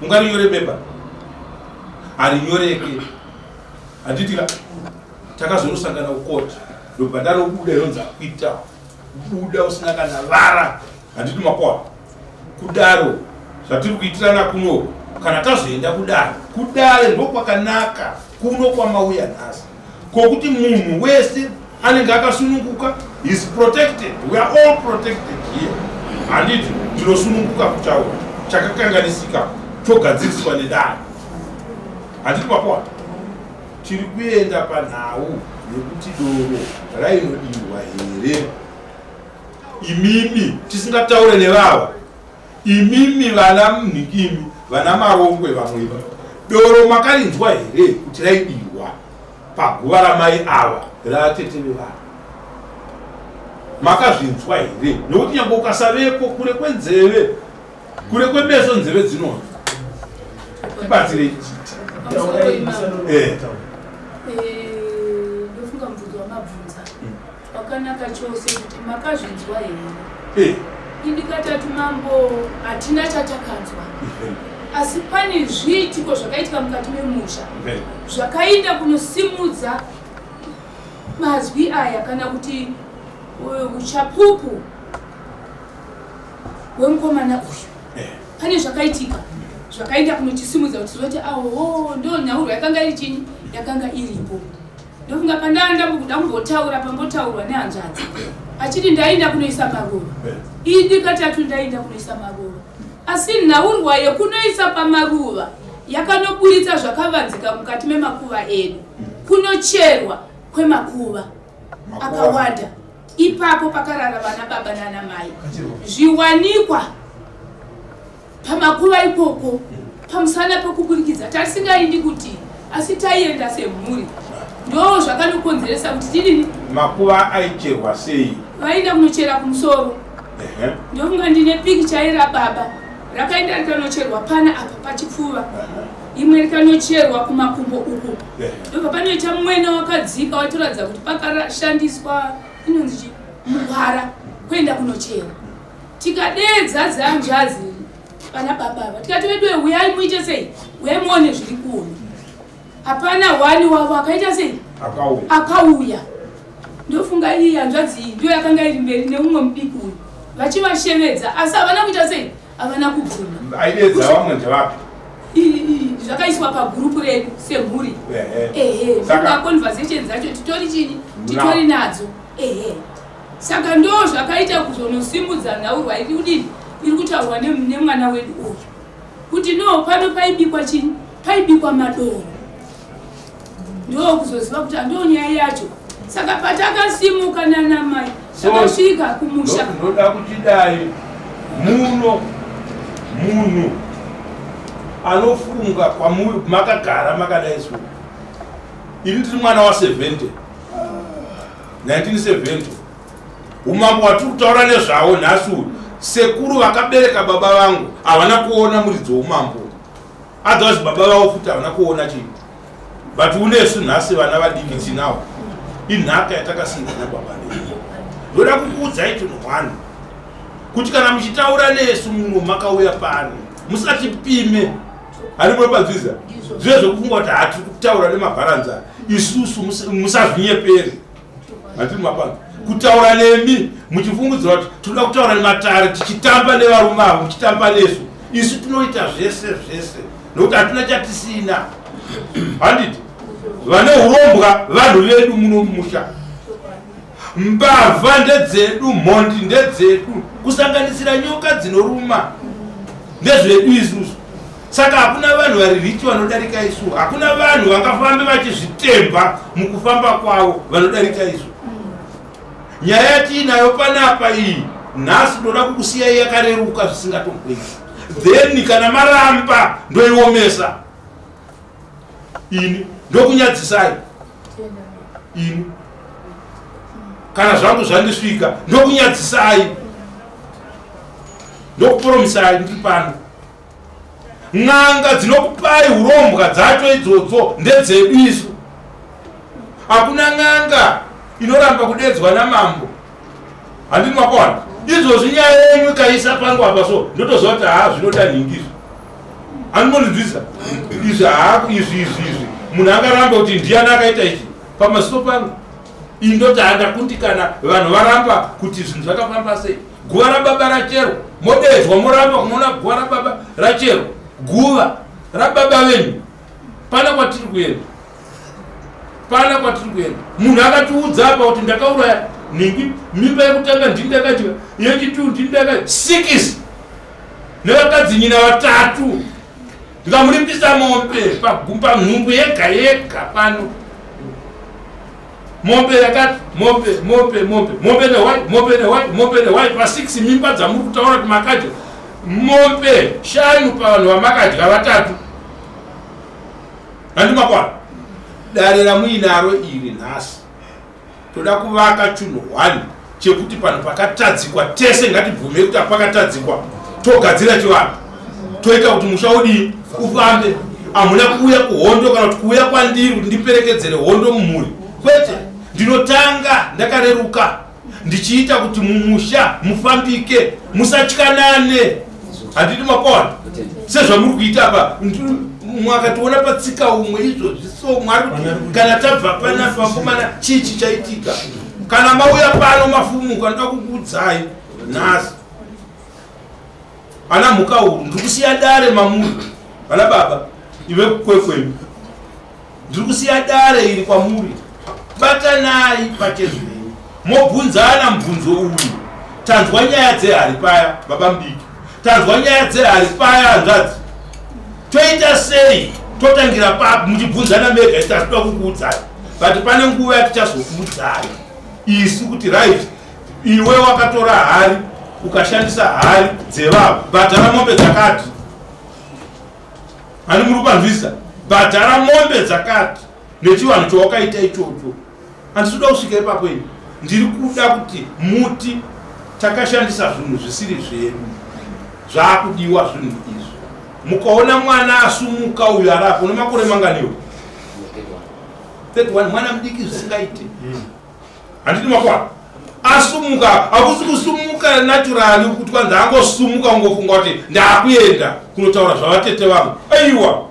ungarinyore bepa harinyoreke handitika takazonosangana kukoti ndobva ndanobuda inonzi akuita buda usina kana vara handiti makoa kudaro zvatiri kuitirana kuno kana tazoenda kudare kudare ndokwakanaka kuno kwamauya nhasi kokuti munhu wese anenge akasununguka is protected we are all protected here handiti tinosununguka kutaura chakakanganisika chogadziriswa nedare handiti makoa tiri kuenda panhau yekuti doro rainodirwa here imimi tisingataure nevava imimi vana mnhikimi vana marongwe vamwe doro makarinzwa here kuti raidirwa paguva ramai ava ratete vevana makazvinzwa here nokuti nyange ukasavepo kure kwenzeve kure kwemeso nzeve dzinonzwa tibatsirei eh. Eh, ndofunga mubvunzo wamabvunza wakanaka chose kuti makazvinzwa here eh. indikatatu mambo hatina chatakanzwa asi pane zviitiko zvakaitika mukati memusha zvakaenda kunosimudza mazwi aya kana kuti uchapupu hwemukomana uyu eh. pane zvakaitika zvakaenda kunochisimudza kuti zoti aho ndo nhaurwa yakanga iri chinyi yakanga iripo ndofunga pandanga ndambokuda kumbotaura pambotaurwa nehanzvadzi achiti ndaenda kunoisa maruva eh. idi katatu ndaenda kunoisa maruva asi nhaurwa yekunoisa pamaruva yakanoburitsa zvakavanzika mukati memakuva edu kunocherwa kwemakuva akawanda ipapo pakarara vana baba nana mai zviwanikwa pamakuva ikoko pamusana pekuburikidza tasingaindi kuti asi taienda semhuri ndo zvakanokonzeresa kuti tidini makuva aicherwa sei vaenda kunochera kumusoro ndokunga ndine pikicha yerababa rakaenda rikanocherwa pana apa pachipfuva imwe rikanocherwa kumakumbo uku ndobva panoita mwena wakadzika watoratidza kuti pakashandiswa inonzi chi mugwara kuenda kunochera tikadeedza dzanzvazi vana baba ava tikati veduwe huyai muite sei huyai muone zviri kuona hapana hwani wavo akaita sei akauya ndofunga iyi hanzvadzi iyi ndiyo yakanga iri mberi neumwe mudiki uyu vachivashevedza asi havana kuita sei havana kubvuma aideedza vamwe ndevapi zvakaiswa pagurupu redu semhuri ehe saka conversation dzacho titori chini titori nadzo ehe saka ndo zvakaita kuzonosimudza nhaurwa iri kudini iri kutaurwa nemwana wedu uyu kuti no pano paibikwa chini paibikwa madoro ndo kuzoziva kuti ando nyaya yacho saka patakasimuka nanamai takasvika kumusha ndoda kuti dai muno munhu anofunga kwamuri makagara makadai so ini ndiri mwana wa 70 1970. Umambo hwatiri kutaura nezvawo nhasi uyu, sekuru vakabereka baba vangu havana kuona muridzi weumambo, otherwise baba vavo futi havana kuona chii, but unesu nhasi vana vadiki tinawo, inhaka yatakasiirwa nababa vedu. Ndoda kukuudzai chinhu one, kuti kana muchitaura nesu muno makauya pano, musatipime. Handimuno panzwiza zviye zvekufunga kuti hatiri kutaura nemabharanza isusu, musazvinyepere. Handiri mapano kutaura nemi muchifungidzira kuti tinoda kutaura nematare tichitamba nevarume avo, muchitamba nesu. Isu tinoita zvese zvese nokuti hatina chatisina. Handiti vane urombwa vanhu vedu muno mumusha, mbavha ndedzedu, mhondi ndedzedu, kusanganisira nyoka dzinoruma ndezvedu isusu. Saka hakuna vanhu vari richi vanodarika isu, hakuna vanhu vangafambe vachizvitemba mukufamba kwavo vanodarika isu. Nyaya yatiinayo panapa iyi nhasi, ndoda kukusiyai yakareruka zvisingatomboiti, then kana maramba ndoiomesa ini, ndokunyadzisai ini. Kana zvangu zvandisvika, ndokunyadzisai, ndokuporomisai ndiri pano. N'anga dzinokupai urombwa dzacho idzodzo ndedzedu isu. Hakuna n'anga inoramba kudedzwa namambo. Handini makona izvozvi nyaya yenyu ikaisa pangu apa, so ndotoziva kuti haa, zvinoda nhingi izvi. Handinondinzwisa izvi, haa, izvi izvi izvi, munhu angaramba kuti ndiani akaita ichi pamaziso pangu? Ini ndoti handakundikana. Vanhu varamba kuti zvinhu zvakafamba sei. Guva rababa racherwa, modedzwa, moramba kunoona guva rababa racherwa, guva rababa venyu. Pana kwatiri kuenda, pana kwatiri kuenda. Munhu akatiudza apa kuti ndakauraya nhingi, mimba yekutanga ndini ndakadya, yechitu ndini ndakadya, sikisi nevakadzi nyina vatatu, ndikamuripisa mombe panhumbu yega yega pano, mombe yakati, mombe, mombe, mombe, mombe nehwai, mombe nehwai, mombe nehwai pa6 mimba dzamuri kutaura kuti makadya, mombe 5 pavanhu vamakadya vatatu. Handimakwana dare ramuinaro iri nhasi, toda kuvaka chinhu 1 chekuti panhu pakatadzikwa tese ngatibvumei kuti apakatadzikwa, togadzira chivanhu, toita kuti musha udii, ufambe. Hamuna kuuya kuhondo kana kuti kuuya kwandiri kuti ndiperekedzere hondo mumhuri, kwete. Ndinotanga ndakareruka ndichiita kuti mumusha mufambike, musatyanane. Handiti makona sezvamuri kuita apa? Mwakationa patsika umwe izvozvi, so mwari kuti kana tabva panapa komana, chii chichaitika kana mauya pano mafumuka? Ndoda kukuudzai nhasi, ana mhuka uru, ndiri kusiya dare mamuri. Vana baba ive kukwekwenu, ndiri kusiya dare iri kwamuri. Batanai pachezvenyu, mobvunzana mubvunzo uyu. Tanzwa nyaya dzehari paya, baba mudiki, tanzwa nyaya dzehari paya, hanzvadzi, toita sei? Totangira papi? Muchibvunzana mega. Isi tasitoda kukuudzai, but pane nguva yatichazokuudzai isu kuti right, iwe wakatora hari, ukashandisa hari dzevavo, bhadhara mombe dzakati. Hani muri kupanzwisisa? Bhadhara mombe dzakati nechivanhu chawakaita ichocho. Handisi kuda kusvika ipapo ini. Ndiri kuda kuti muti takashandisa zvinhu zvisiri zvedu, zvaakudiwa zvinhu izvi. Mukaona mwana asumuka uyu arapo, une makore manganiwo? 31, mwana mudiki zvisingaite. Handiti makwana asumuka? Hakusi kusumuka naturally kuti kwanzi angosumuka ungofunga kuti ndaakuenda kunotaura zvavatete vangu. Aiwa,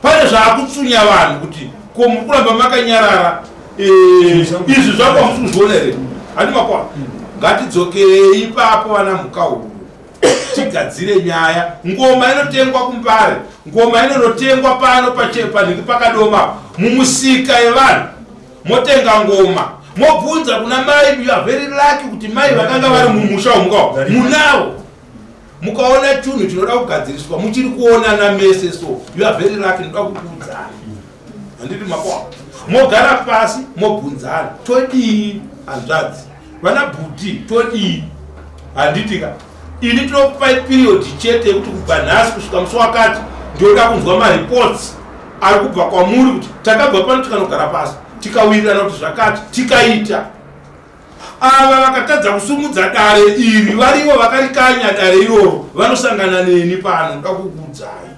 pane zvaakutsunya vanhu kuti ko muri kuramba makanyarara? Izvi zvako hamusi kuzviona here? Handi makwana? Ngatidzokerei ipapo, vana mhuka huru, tigadzire nyaya. Ngoma inotengwa kuMbare, ngoma inonotengwa pano panhingi pakadoma mumusika yevanhu. Motenga ngoma, mobvunza kuna mai. You are very lucky kuti mai vakanga vari mumusha umukawo munawo. Mukaona chinhu chinoda kugadziriswa muchiri kuonana mese, so you are very lucky. Ndoda kukuudzai, handiti makwa mogara pasi mobvunzana, todii hanzvadzi, vana bhuti, todii? Handitika ini tinokupai period chete yekuti kubva nhasi kusvika musi wakati, ndoda kunzwa mareports ari kubva kwamuri kuti takabva pano tikanogara pasi tikawirirana kuti zvakati tikaita. Ava vakatadza kusumudza dare iri varivo vakarikanya dare iroro vanosangana neni pano ndoda kukuudzai.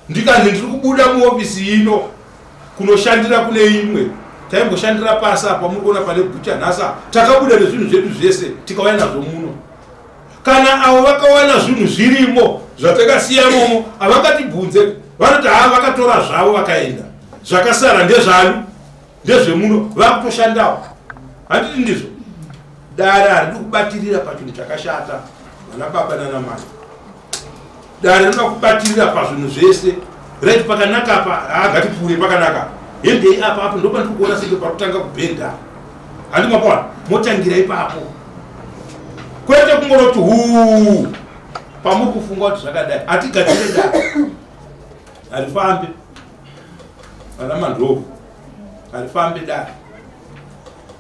Ndikanzi ndiri kubuda muofisi ino kunoshandira kune imwe taimboshandira pasi apa muri kuona pane bhucha nhasi apa takabuda nezvinhu zvedu zvese tikauya nazvo muno kana avo vakawana zvinhu zvirimo zvatakasiya momo havangatibvunze vanoti haa vakatora zvavo vakaenda zvakasara ndezvani ndezvemuno vakutoshandawo handiti ndizvo dare haridi kubatirira pachinhu chakashata vana baba nana mai dare rinoda kubatirira pazvinhu zvese right pakanaka apa haa ngatipfuure pakanaka hendei apa apo ndopandiri kuona senge parikutanga kubhenda handi mapaona motangira ipapo kwete kungoroti huu pamuri kufunga kuti zvakadai hatigadzire dare harifambe vana mandlovu harifambe dare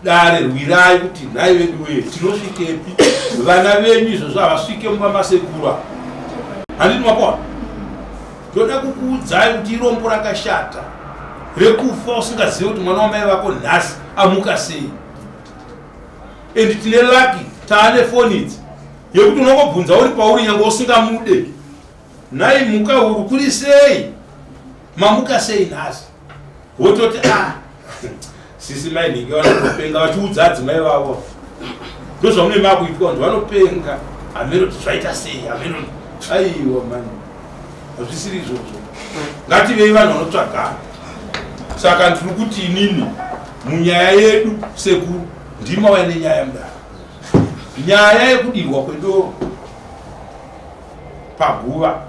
dare rwirai kuti nhai vedu wee tinosvikepi vana venyu izvozvo havasvike mumba masekuru apa handiti mapaona ndoda kukuudzai kuti irombo rakashata rekufa usingazive kuti mwana wamai vako nhasi amuka sei and tine laki taane foni idzi yekuti unongobvunza uri pauri nyange usingamude nhai muka huru kuri sei mamuka sei nhasi wototi ah sisi mai nhingi vanotopenga vachiudza adzimai vavo ndozvamune makuitwa kunzi vanopenga hameno kuti zvaita sei hameno aiwa mani hazvisiri izvozvo ngativei vanhu vanotsvagana saka ndiri kuti inini munyaya yedu sekuru ndimauya nenyaya mudaro nyaya yekudirwa kwedoro paguva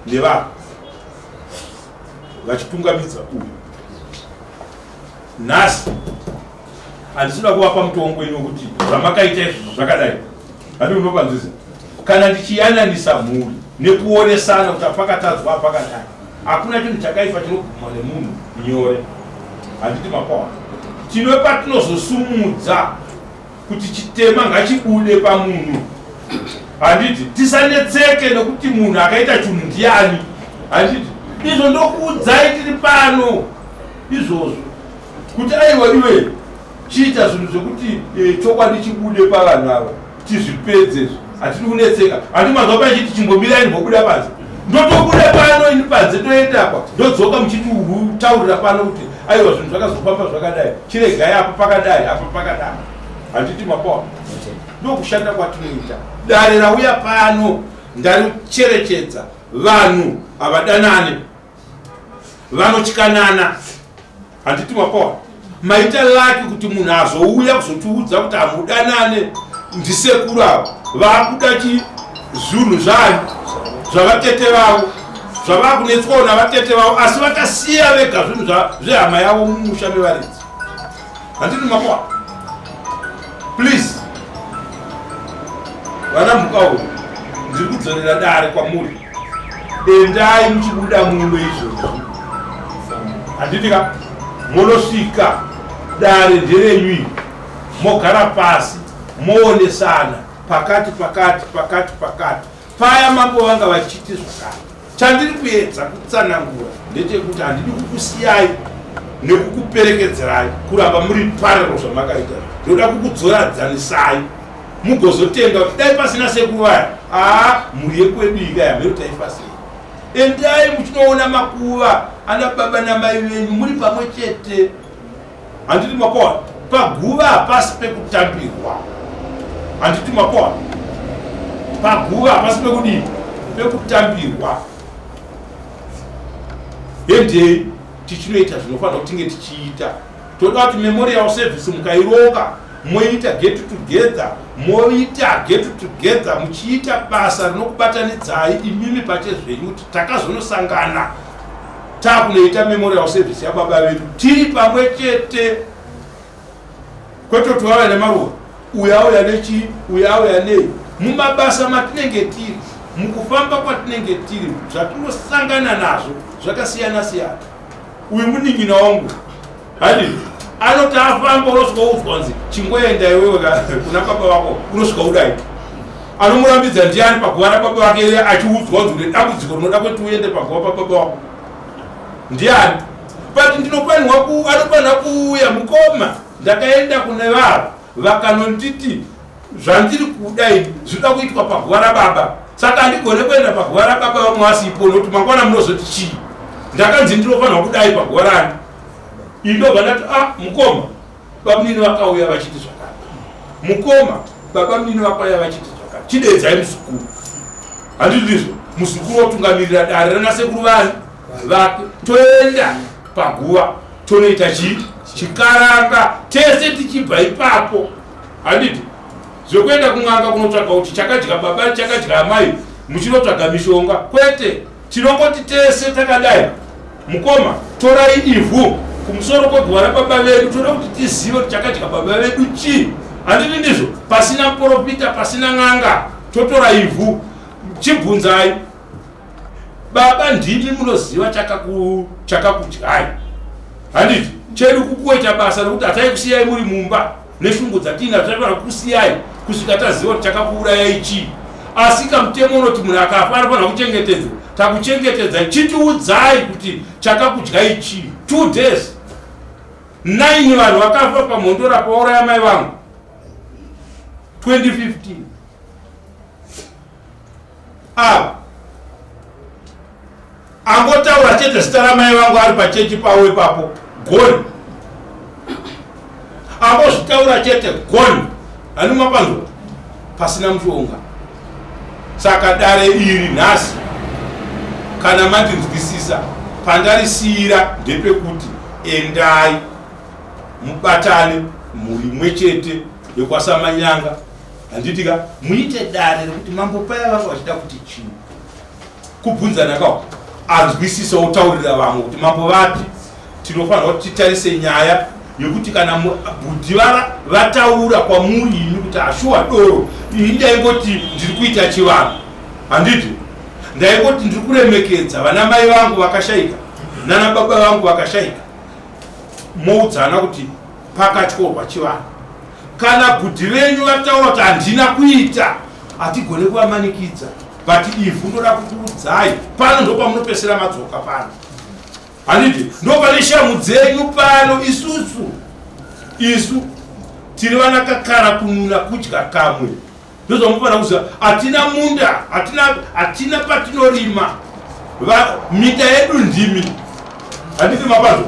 nevanhu vachitungamidza uyu nhasi handisida kuvapa mutongo ini wekuti zvamakaita izvozvo zvakadai handi unopanzwisa kana ndichiyananisa mhuri nekuonesana kuti apakatadzwa apakadai hakuna chinhu chakaipa chinogumwa nemunhu nyore handiti mapawa tine patinozosumudza kuti chitema ngachibude pamunhu handiti tisanetseke nekuti munhu akaita chinhu ndiani handiti izvo ndokuudzai tiri pano izvozvo kuti aiwa iwe chiita zvinhu zvekuti eh, chokwadi chibude pavanhu ava tizvipedze izvi hatidi kunetseka handi manzwa pachiti chimbomirai ndimbobuda panze ndotobuda pano ini panze toenda apa ndodzoka muchititaurira pano kuti aiwa zvinhu zvakazofamba zvakadai chiregai apa pakadai apa pakadai handiti mapawa ndokushanda kwatinoita dare rauya pano ndaricherechedza vanhu havadanane vanotyanana handiti mapawa maita laki kuti munhu azouya kuzotiudza kuti hamudanane ndisekuru ava vakuda chi zvinhu zvanyu zvavatete vavo zvavakunetswawo navatete vavo asi vakasiya vega zvinhu zvehama yavo mumusha mevaridzi handiti mapawa please vana mhukauru ndiri kudzorera dare kwamuri endai muchibuda muno izvozvi handiti ka monosvika dare nderenyu iri mogara pasi moonesana pakati pakati pakati pakati paya mambo vanga vachiti zvakare chandiri kuedza kutsanangura ndechekuti handidi kukusiyai nekukuperekedzerai kuramba muri parero zvamakaita ndoda kukudzoradzanisai mugozotenda kuti dai pasina sekuru vaya aa mhuri yekwedu ika yamhero taifa sei endai muchinoona makuva ana baba namai venyu muri pamwe chete handiti makoa paguva hapasi pekutambirwa handiti makoa paguva hapasi pekudii pekutambirwa hendei tichinoita zvinofanira kuti tinge tichiita toda kuti memorial service mukaironga moita get together moita get together muchiita basa rinokubatanidzai imimi pachezvenyu kuti takazonosangana takunoita memorial service yababa vedu tiri pamwe chete kwete kuti vauya nemaruva uyo auya nechii uyo auya nei mumabasa matinenge tiri mukufamba kwatinenge tiri zvatinosangana nazvo zvakasiyana siyana uyu munin'ina wangu handi anoti afamba unosvika udzwa nzi chingoenda iwewe kuna baba vako unosvika udai anomurambidza ndiani paguva rababa vake ere achiudzwa kunzi une dambudziko rinoda kuti uende paguva pababa wako ndiani but ndinofanirwa anofanira kuuya mukoma Ndakaenda kune vava vakanonditi zvandiri kuda ini zvinoda kuitwa paguva rababa, saka handigone kuenda paguva rababa vamwe vasipo, nokuti mangwana munozoti chii? Ndakanzi ndinofanirwa kudai paguva rani. Indobva ndati, ah, mukoma, bamunini vakauya vachiti zvakati, mukoma, baba munini vakauya vachiti zvakati, chideedzai muzukuru. Handiti ndizvo? Muzukuru otungamirira dare ranasekuru vani vake, toenda paguva tonoita chii? Chikaranga tese tichibva ipapo. Handiti zvekuenda kun'anga kunotsvaga kuti chakadya baba chakadya amai, muchinotsvaga mishonga, kwete. Tinongoti tese takadai, mukoma, torai ivhu kumusoro kweguva rababa vedu, toda kuti tizive kuti chakadya baba vedu chii. Handiti ndizvo? Pasina muprofita, pasina n'anga, totora ivhu, chibvunzai baba, ndimi munoziva chakakudyai. Handiti chedu kukuita basa rekuti hataikusiyai muri mumba neshungu dzatiinadzo, taifanira kukusiyai kusvika taziva kuti chakakuurayai chii. Asi kamutemo unoti munhu akafa anofanira kuchengetedzwa, takuchengetedzai, chitiudzai kuti chakakudyai chii. 2 days 9 vanhu vakafa paMhondora pauraya mai vangu 2015. Ava angotaura chete zita ramai vangu ari pachechi pavo ipapo, gone. Angozvitaura chete, gone. Hani mapanzwa pasina mushonga. Saka dare iri nhasi, kana mandinzwisisa, pandarisiyira ndepekuti endai mubatane mhuri imwe chete yekwaSamanyanga, handiti ka? Muite dare rekuti mambo paya vanga vachida kuti chii, kubvunzana kawo, anzwisisa otaurira vamwe kuti mambo vati tinofanirwa kuti titarise nyaya yekuti kana bhudhi vara vataura kwamuri imi kuti ashuwa doro ini ndaingoti ndiri kuita chivanhu, handiti? Ndaingoti ndiri kuremekedza vana mai vangu vakashaika nana baba vangu vakashaika. Moudzana kuti pakatyorwa chivanhu. Kana bhudhi venyu vataura kuti handina kuita, hatigone kuvamanikidza, but ivhu ndoda kukuudzai pano ndopamunopesera madzoka pano, handiti? Ndo pane shamu dzenyu pano. Isusu isu tiri vana kakara kununa kudya kamwe, ndozvamufanira kuziva. Hatina munda, hatina patinorima, minda yedu ndimi, handiti? Mapanzwa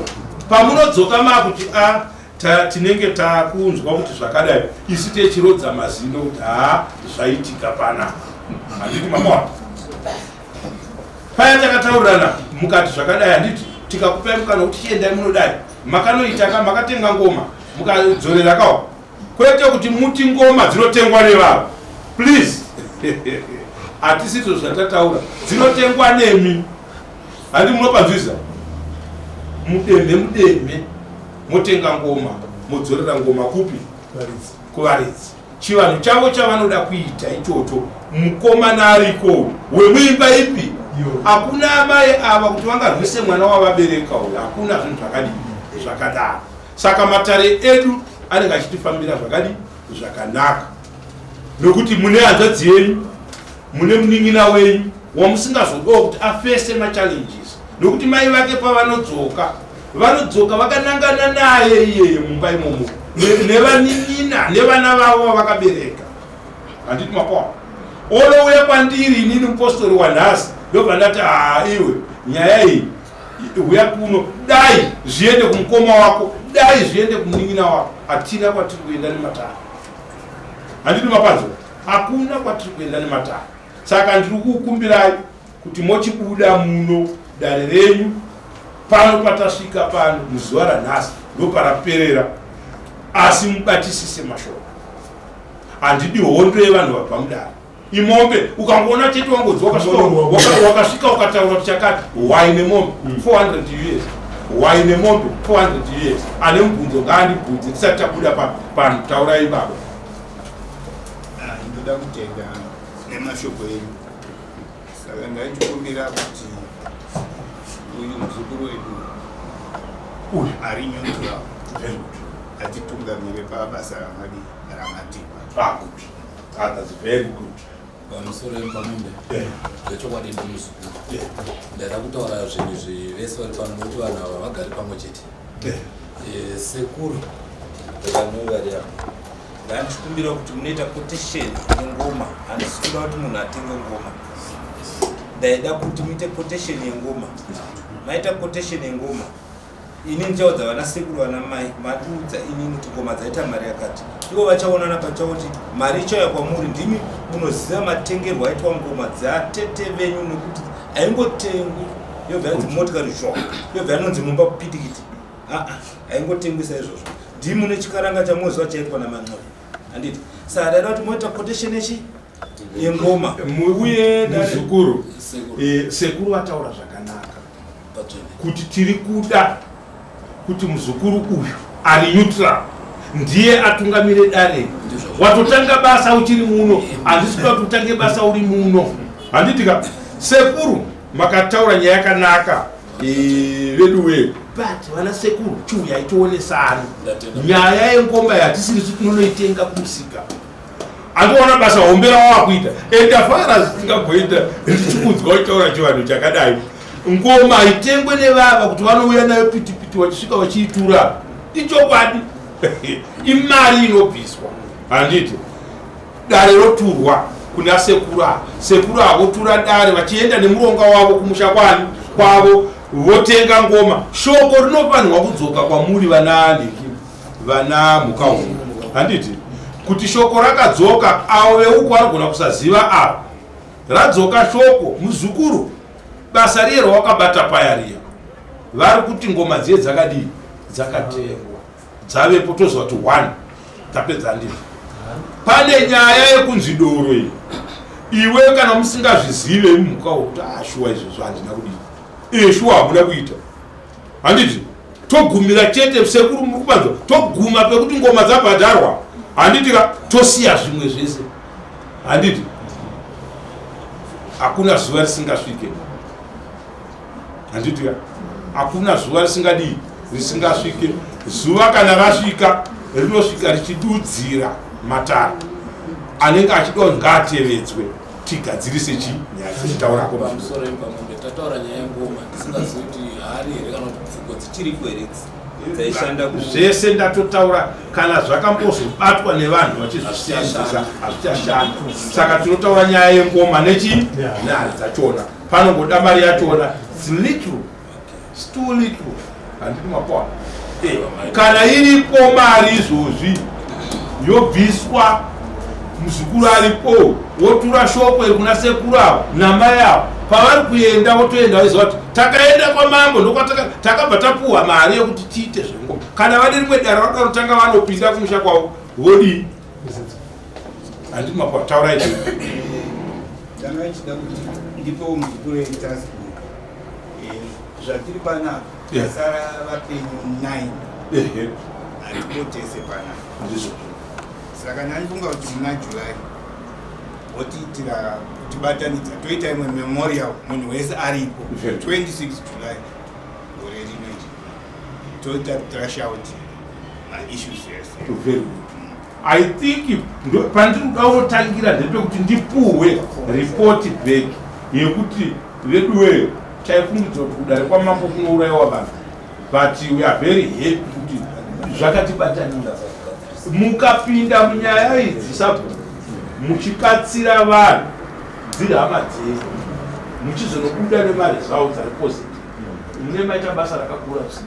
pamunodzoka makuti a tinenge takunzwa kuti zvakadai, isu techirodza mazino kuti haa, zvaitika pana, handiti? Mamaona paya takataurirana mukati zvakadai, handiti? Tikakupai mukana kuti chiendai munodai, makanoita ka, makatenga ngoma mukadzorera kawo. Kwete kuti muti ngoma dzinotengwa nevavo, please, hatisizvo zvatataura. Dzinotengwa nemi, handi? Munopanzwisa mudemhe mudemhe, motenga ngoma, modzorera ngoma kupi? Kuvaridzi. Chivanhu chavo chavanoda kuita ichocho. Mukomana ariko wemuimba ipi? Hakuna amai ava kuti vangarwise mwana wavabereka uyu, hakuna zvinhu zvakadii zvakadaro. Saka matare edu anenge achitifambira zvakadii zvakanaka, nokuti mune hanzvadzi yenyu, mune munin'ina wenyu wamusingazodawo kuti afese machallenges, nokuti mai vake pavanodzoka, vanodzoka vakanangana naye iyeye mumba imomo nevanin'ina nevana vavo vavakabereka, handiti? Mapawa onouya kwandiri inini mupostori wanhasi, ndobva ndati, haa iwe, nyaya iyi uya kuno, dai zviende kumukoma wako, dai zviende kumunin'ina wako. Hatina kwatiri kuenda nematare, handiti? Mapanzo hakuna kwatiri kuenda nematare. Saka ndiri kukumbirai kuti mochibuda muno dare renyu pano, patasvika pano muzuva ranhasi ndoparaperera, asi mubatisise mashoko. Handidi hondo yevanhu vabva mudare. Imombe ukangoona chete wangonzi wakasvika ukataura kuti chakati, hwai nemombe 400 US, hwai nemombe 400 US. Ane mubvunzo ngaandibvunze tisati tabuda pano. Taurai baba. Ah, ndoda kutenda nemashoko enyu. Saka ndaitikumbira kuti uyu muzukuru wedu uyu ari neutral atitungamire pabasa ramadi ramatipa. Ah, good. Ah, that's very good. Pamusoro pamombe, zvechokwadi ndimuzukuru. Ndaida kutaura zvinhu izvi vese vari pano, nokuti vanhu ava vagari pamwe chete. Sekuru. Vanhu vari apa ndandichikumbira kuti munoita quotation yengoma. Handisi kuda kuti munhu atenge ngoma, ndaida kuti muite quotation yengoma. Maita quotation yengoma, ini ndichaudza vana sekuru, vana mai, matiudza inini kuti ngoma dzaita mari yakati. Ivo vachaonana pachavo kuti mari ichauya kwamuri. Ndimi munoziva matengerwo aitwa ngoma dzatete venyu, nekuti haingotengwi yobva yanzi motikari zho, yobva yanonzi mumba pitikiti. Aa, haingotengwisa izvozvo. Ndimi mune chikaranga chamunoziva chaitwa naman'oyo, handiti? Saka ndaida kuti moita quotation yechi yengoma. Uye muzukuru, sekuru vataura zvakanaka kuti tiri kuda kuti muzukuru uyu ari neutral ndiye atungamire dare. Watotanga basa uchiri muno, handisi kuda kuti utange basa uri muno, handitika? Sekuru makataura nyaya yakanaka, veduwe, but vana sekuru, chiuyai tionesana. Nyaya yengoma yatisiri tinonoitenga kumusika. Andiona basa hombe rawakuita, endafara zvitingagoita ndichikunzwa uchitaura chivanhu chakadai. Ngoma itengwe nevava kuti vanouya nayo pitipiti, vachisvika vachiitura. Ichokwadi, imari inobviswa, handiti? Dare roturwa kuna sekuru ava, sekuru ava votura dare vachienda nemuronga wavo kumusha kwani kwavo, votenga ngoma. Shoko rinofanirwa kudzoka kwamuri vana Liki, vana Mukaumu, handiti? Kuti shoko rakadzoka, avo veuku vanogona kusaziva ava. Radzoka shoko, muzukuru, basa riye rawakabata paya riya, vari kuti ngoma dziye dzakadii? Dzakatengwa, dzavepo. Toziva kuti one tapedza, handizvo? Pane nyaya yekunzi doro iyi, iwe kana musingazvizive mukawo kuti ashuwa izvozvo handina kudii, shuwa hamuna kuita, handiti? Togumira chete, sekuru, muri kupanzwa? Toguma pekuti ngoma dzabhadharwa, handiti ka? Tosiya zvimwe zvese, handiti? Hakuna zuva risingasvike, handiti ka? Hakuna zuva risingadii, risingasvike. Zuva kana rasvika, rinosvika richidudzira matare anenge achida ngaatevedzwe, tigadzirise chi nyaya dzichitaurako. Pamusoro pamombe, tataura nyaya yengoma, tisingazivi kuti hari here kana kuti pfuko dzichiriko here dzaishanda. Zvese ndatotaura. Kana zvakambozobatwa nevanhu vachizvisenzesa, hazvichashanda. Saka tinotaura nyaya yengoma nechi nehari dzachona. Panongoda mari yachona. It's little. It's too little, handiti? Mapoa, kana iripo mari izvozvi yobviswa, muzukuru aripo, wotura shoko iri kuna sekuru avo namai avo. Pavari kuenda, votoenda vaiziva kuti takaenda kwamambo, ndokwtakabva tapuhwa mari yekuti tiite zvengoma. Kana vane rimwe dare vanoda kutanga, vanopinda kumusha kwavo, vodii, handiti? Mapoa, taurai. Ndanga ichida kuti ndipewo muzukuru etask. Zvatiri panapa, tasara vapenyu 9, hatipo tese panapa. Ndizvo. Saka ndandifunga kuti muna July votiitira kutibatanidza, toita imwe memorial, munhu wese aripo, 26 July gore rino iri, toita thrash out maissues ese. Very good. I think pandiri kuda kutangira ndepekuti ndipuhwe report back yekuti veduwe, taifungidzwa kuti kudare kwamambo kunourayiwa vanhu, but we are very happy kuti zvakatibatanidza. Mukapinda munyaya idzi, sabhuku, muchibatsira vanhu dziri hama dzenyu, muchizonobuda nemaresults ari positive, mune maita basa rakakura.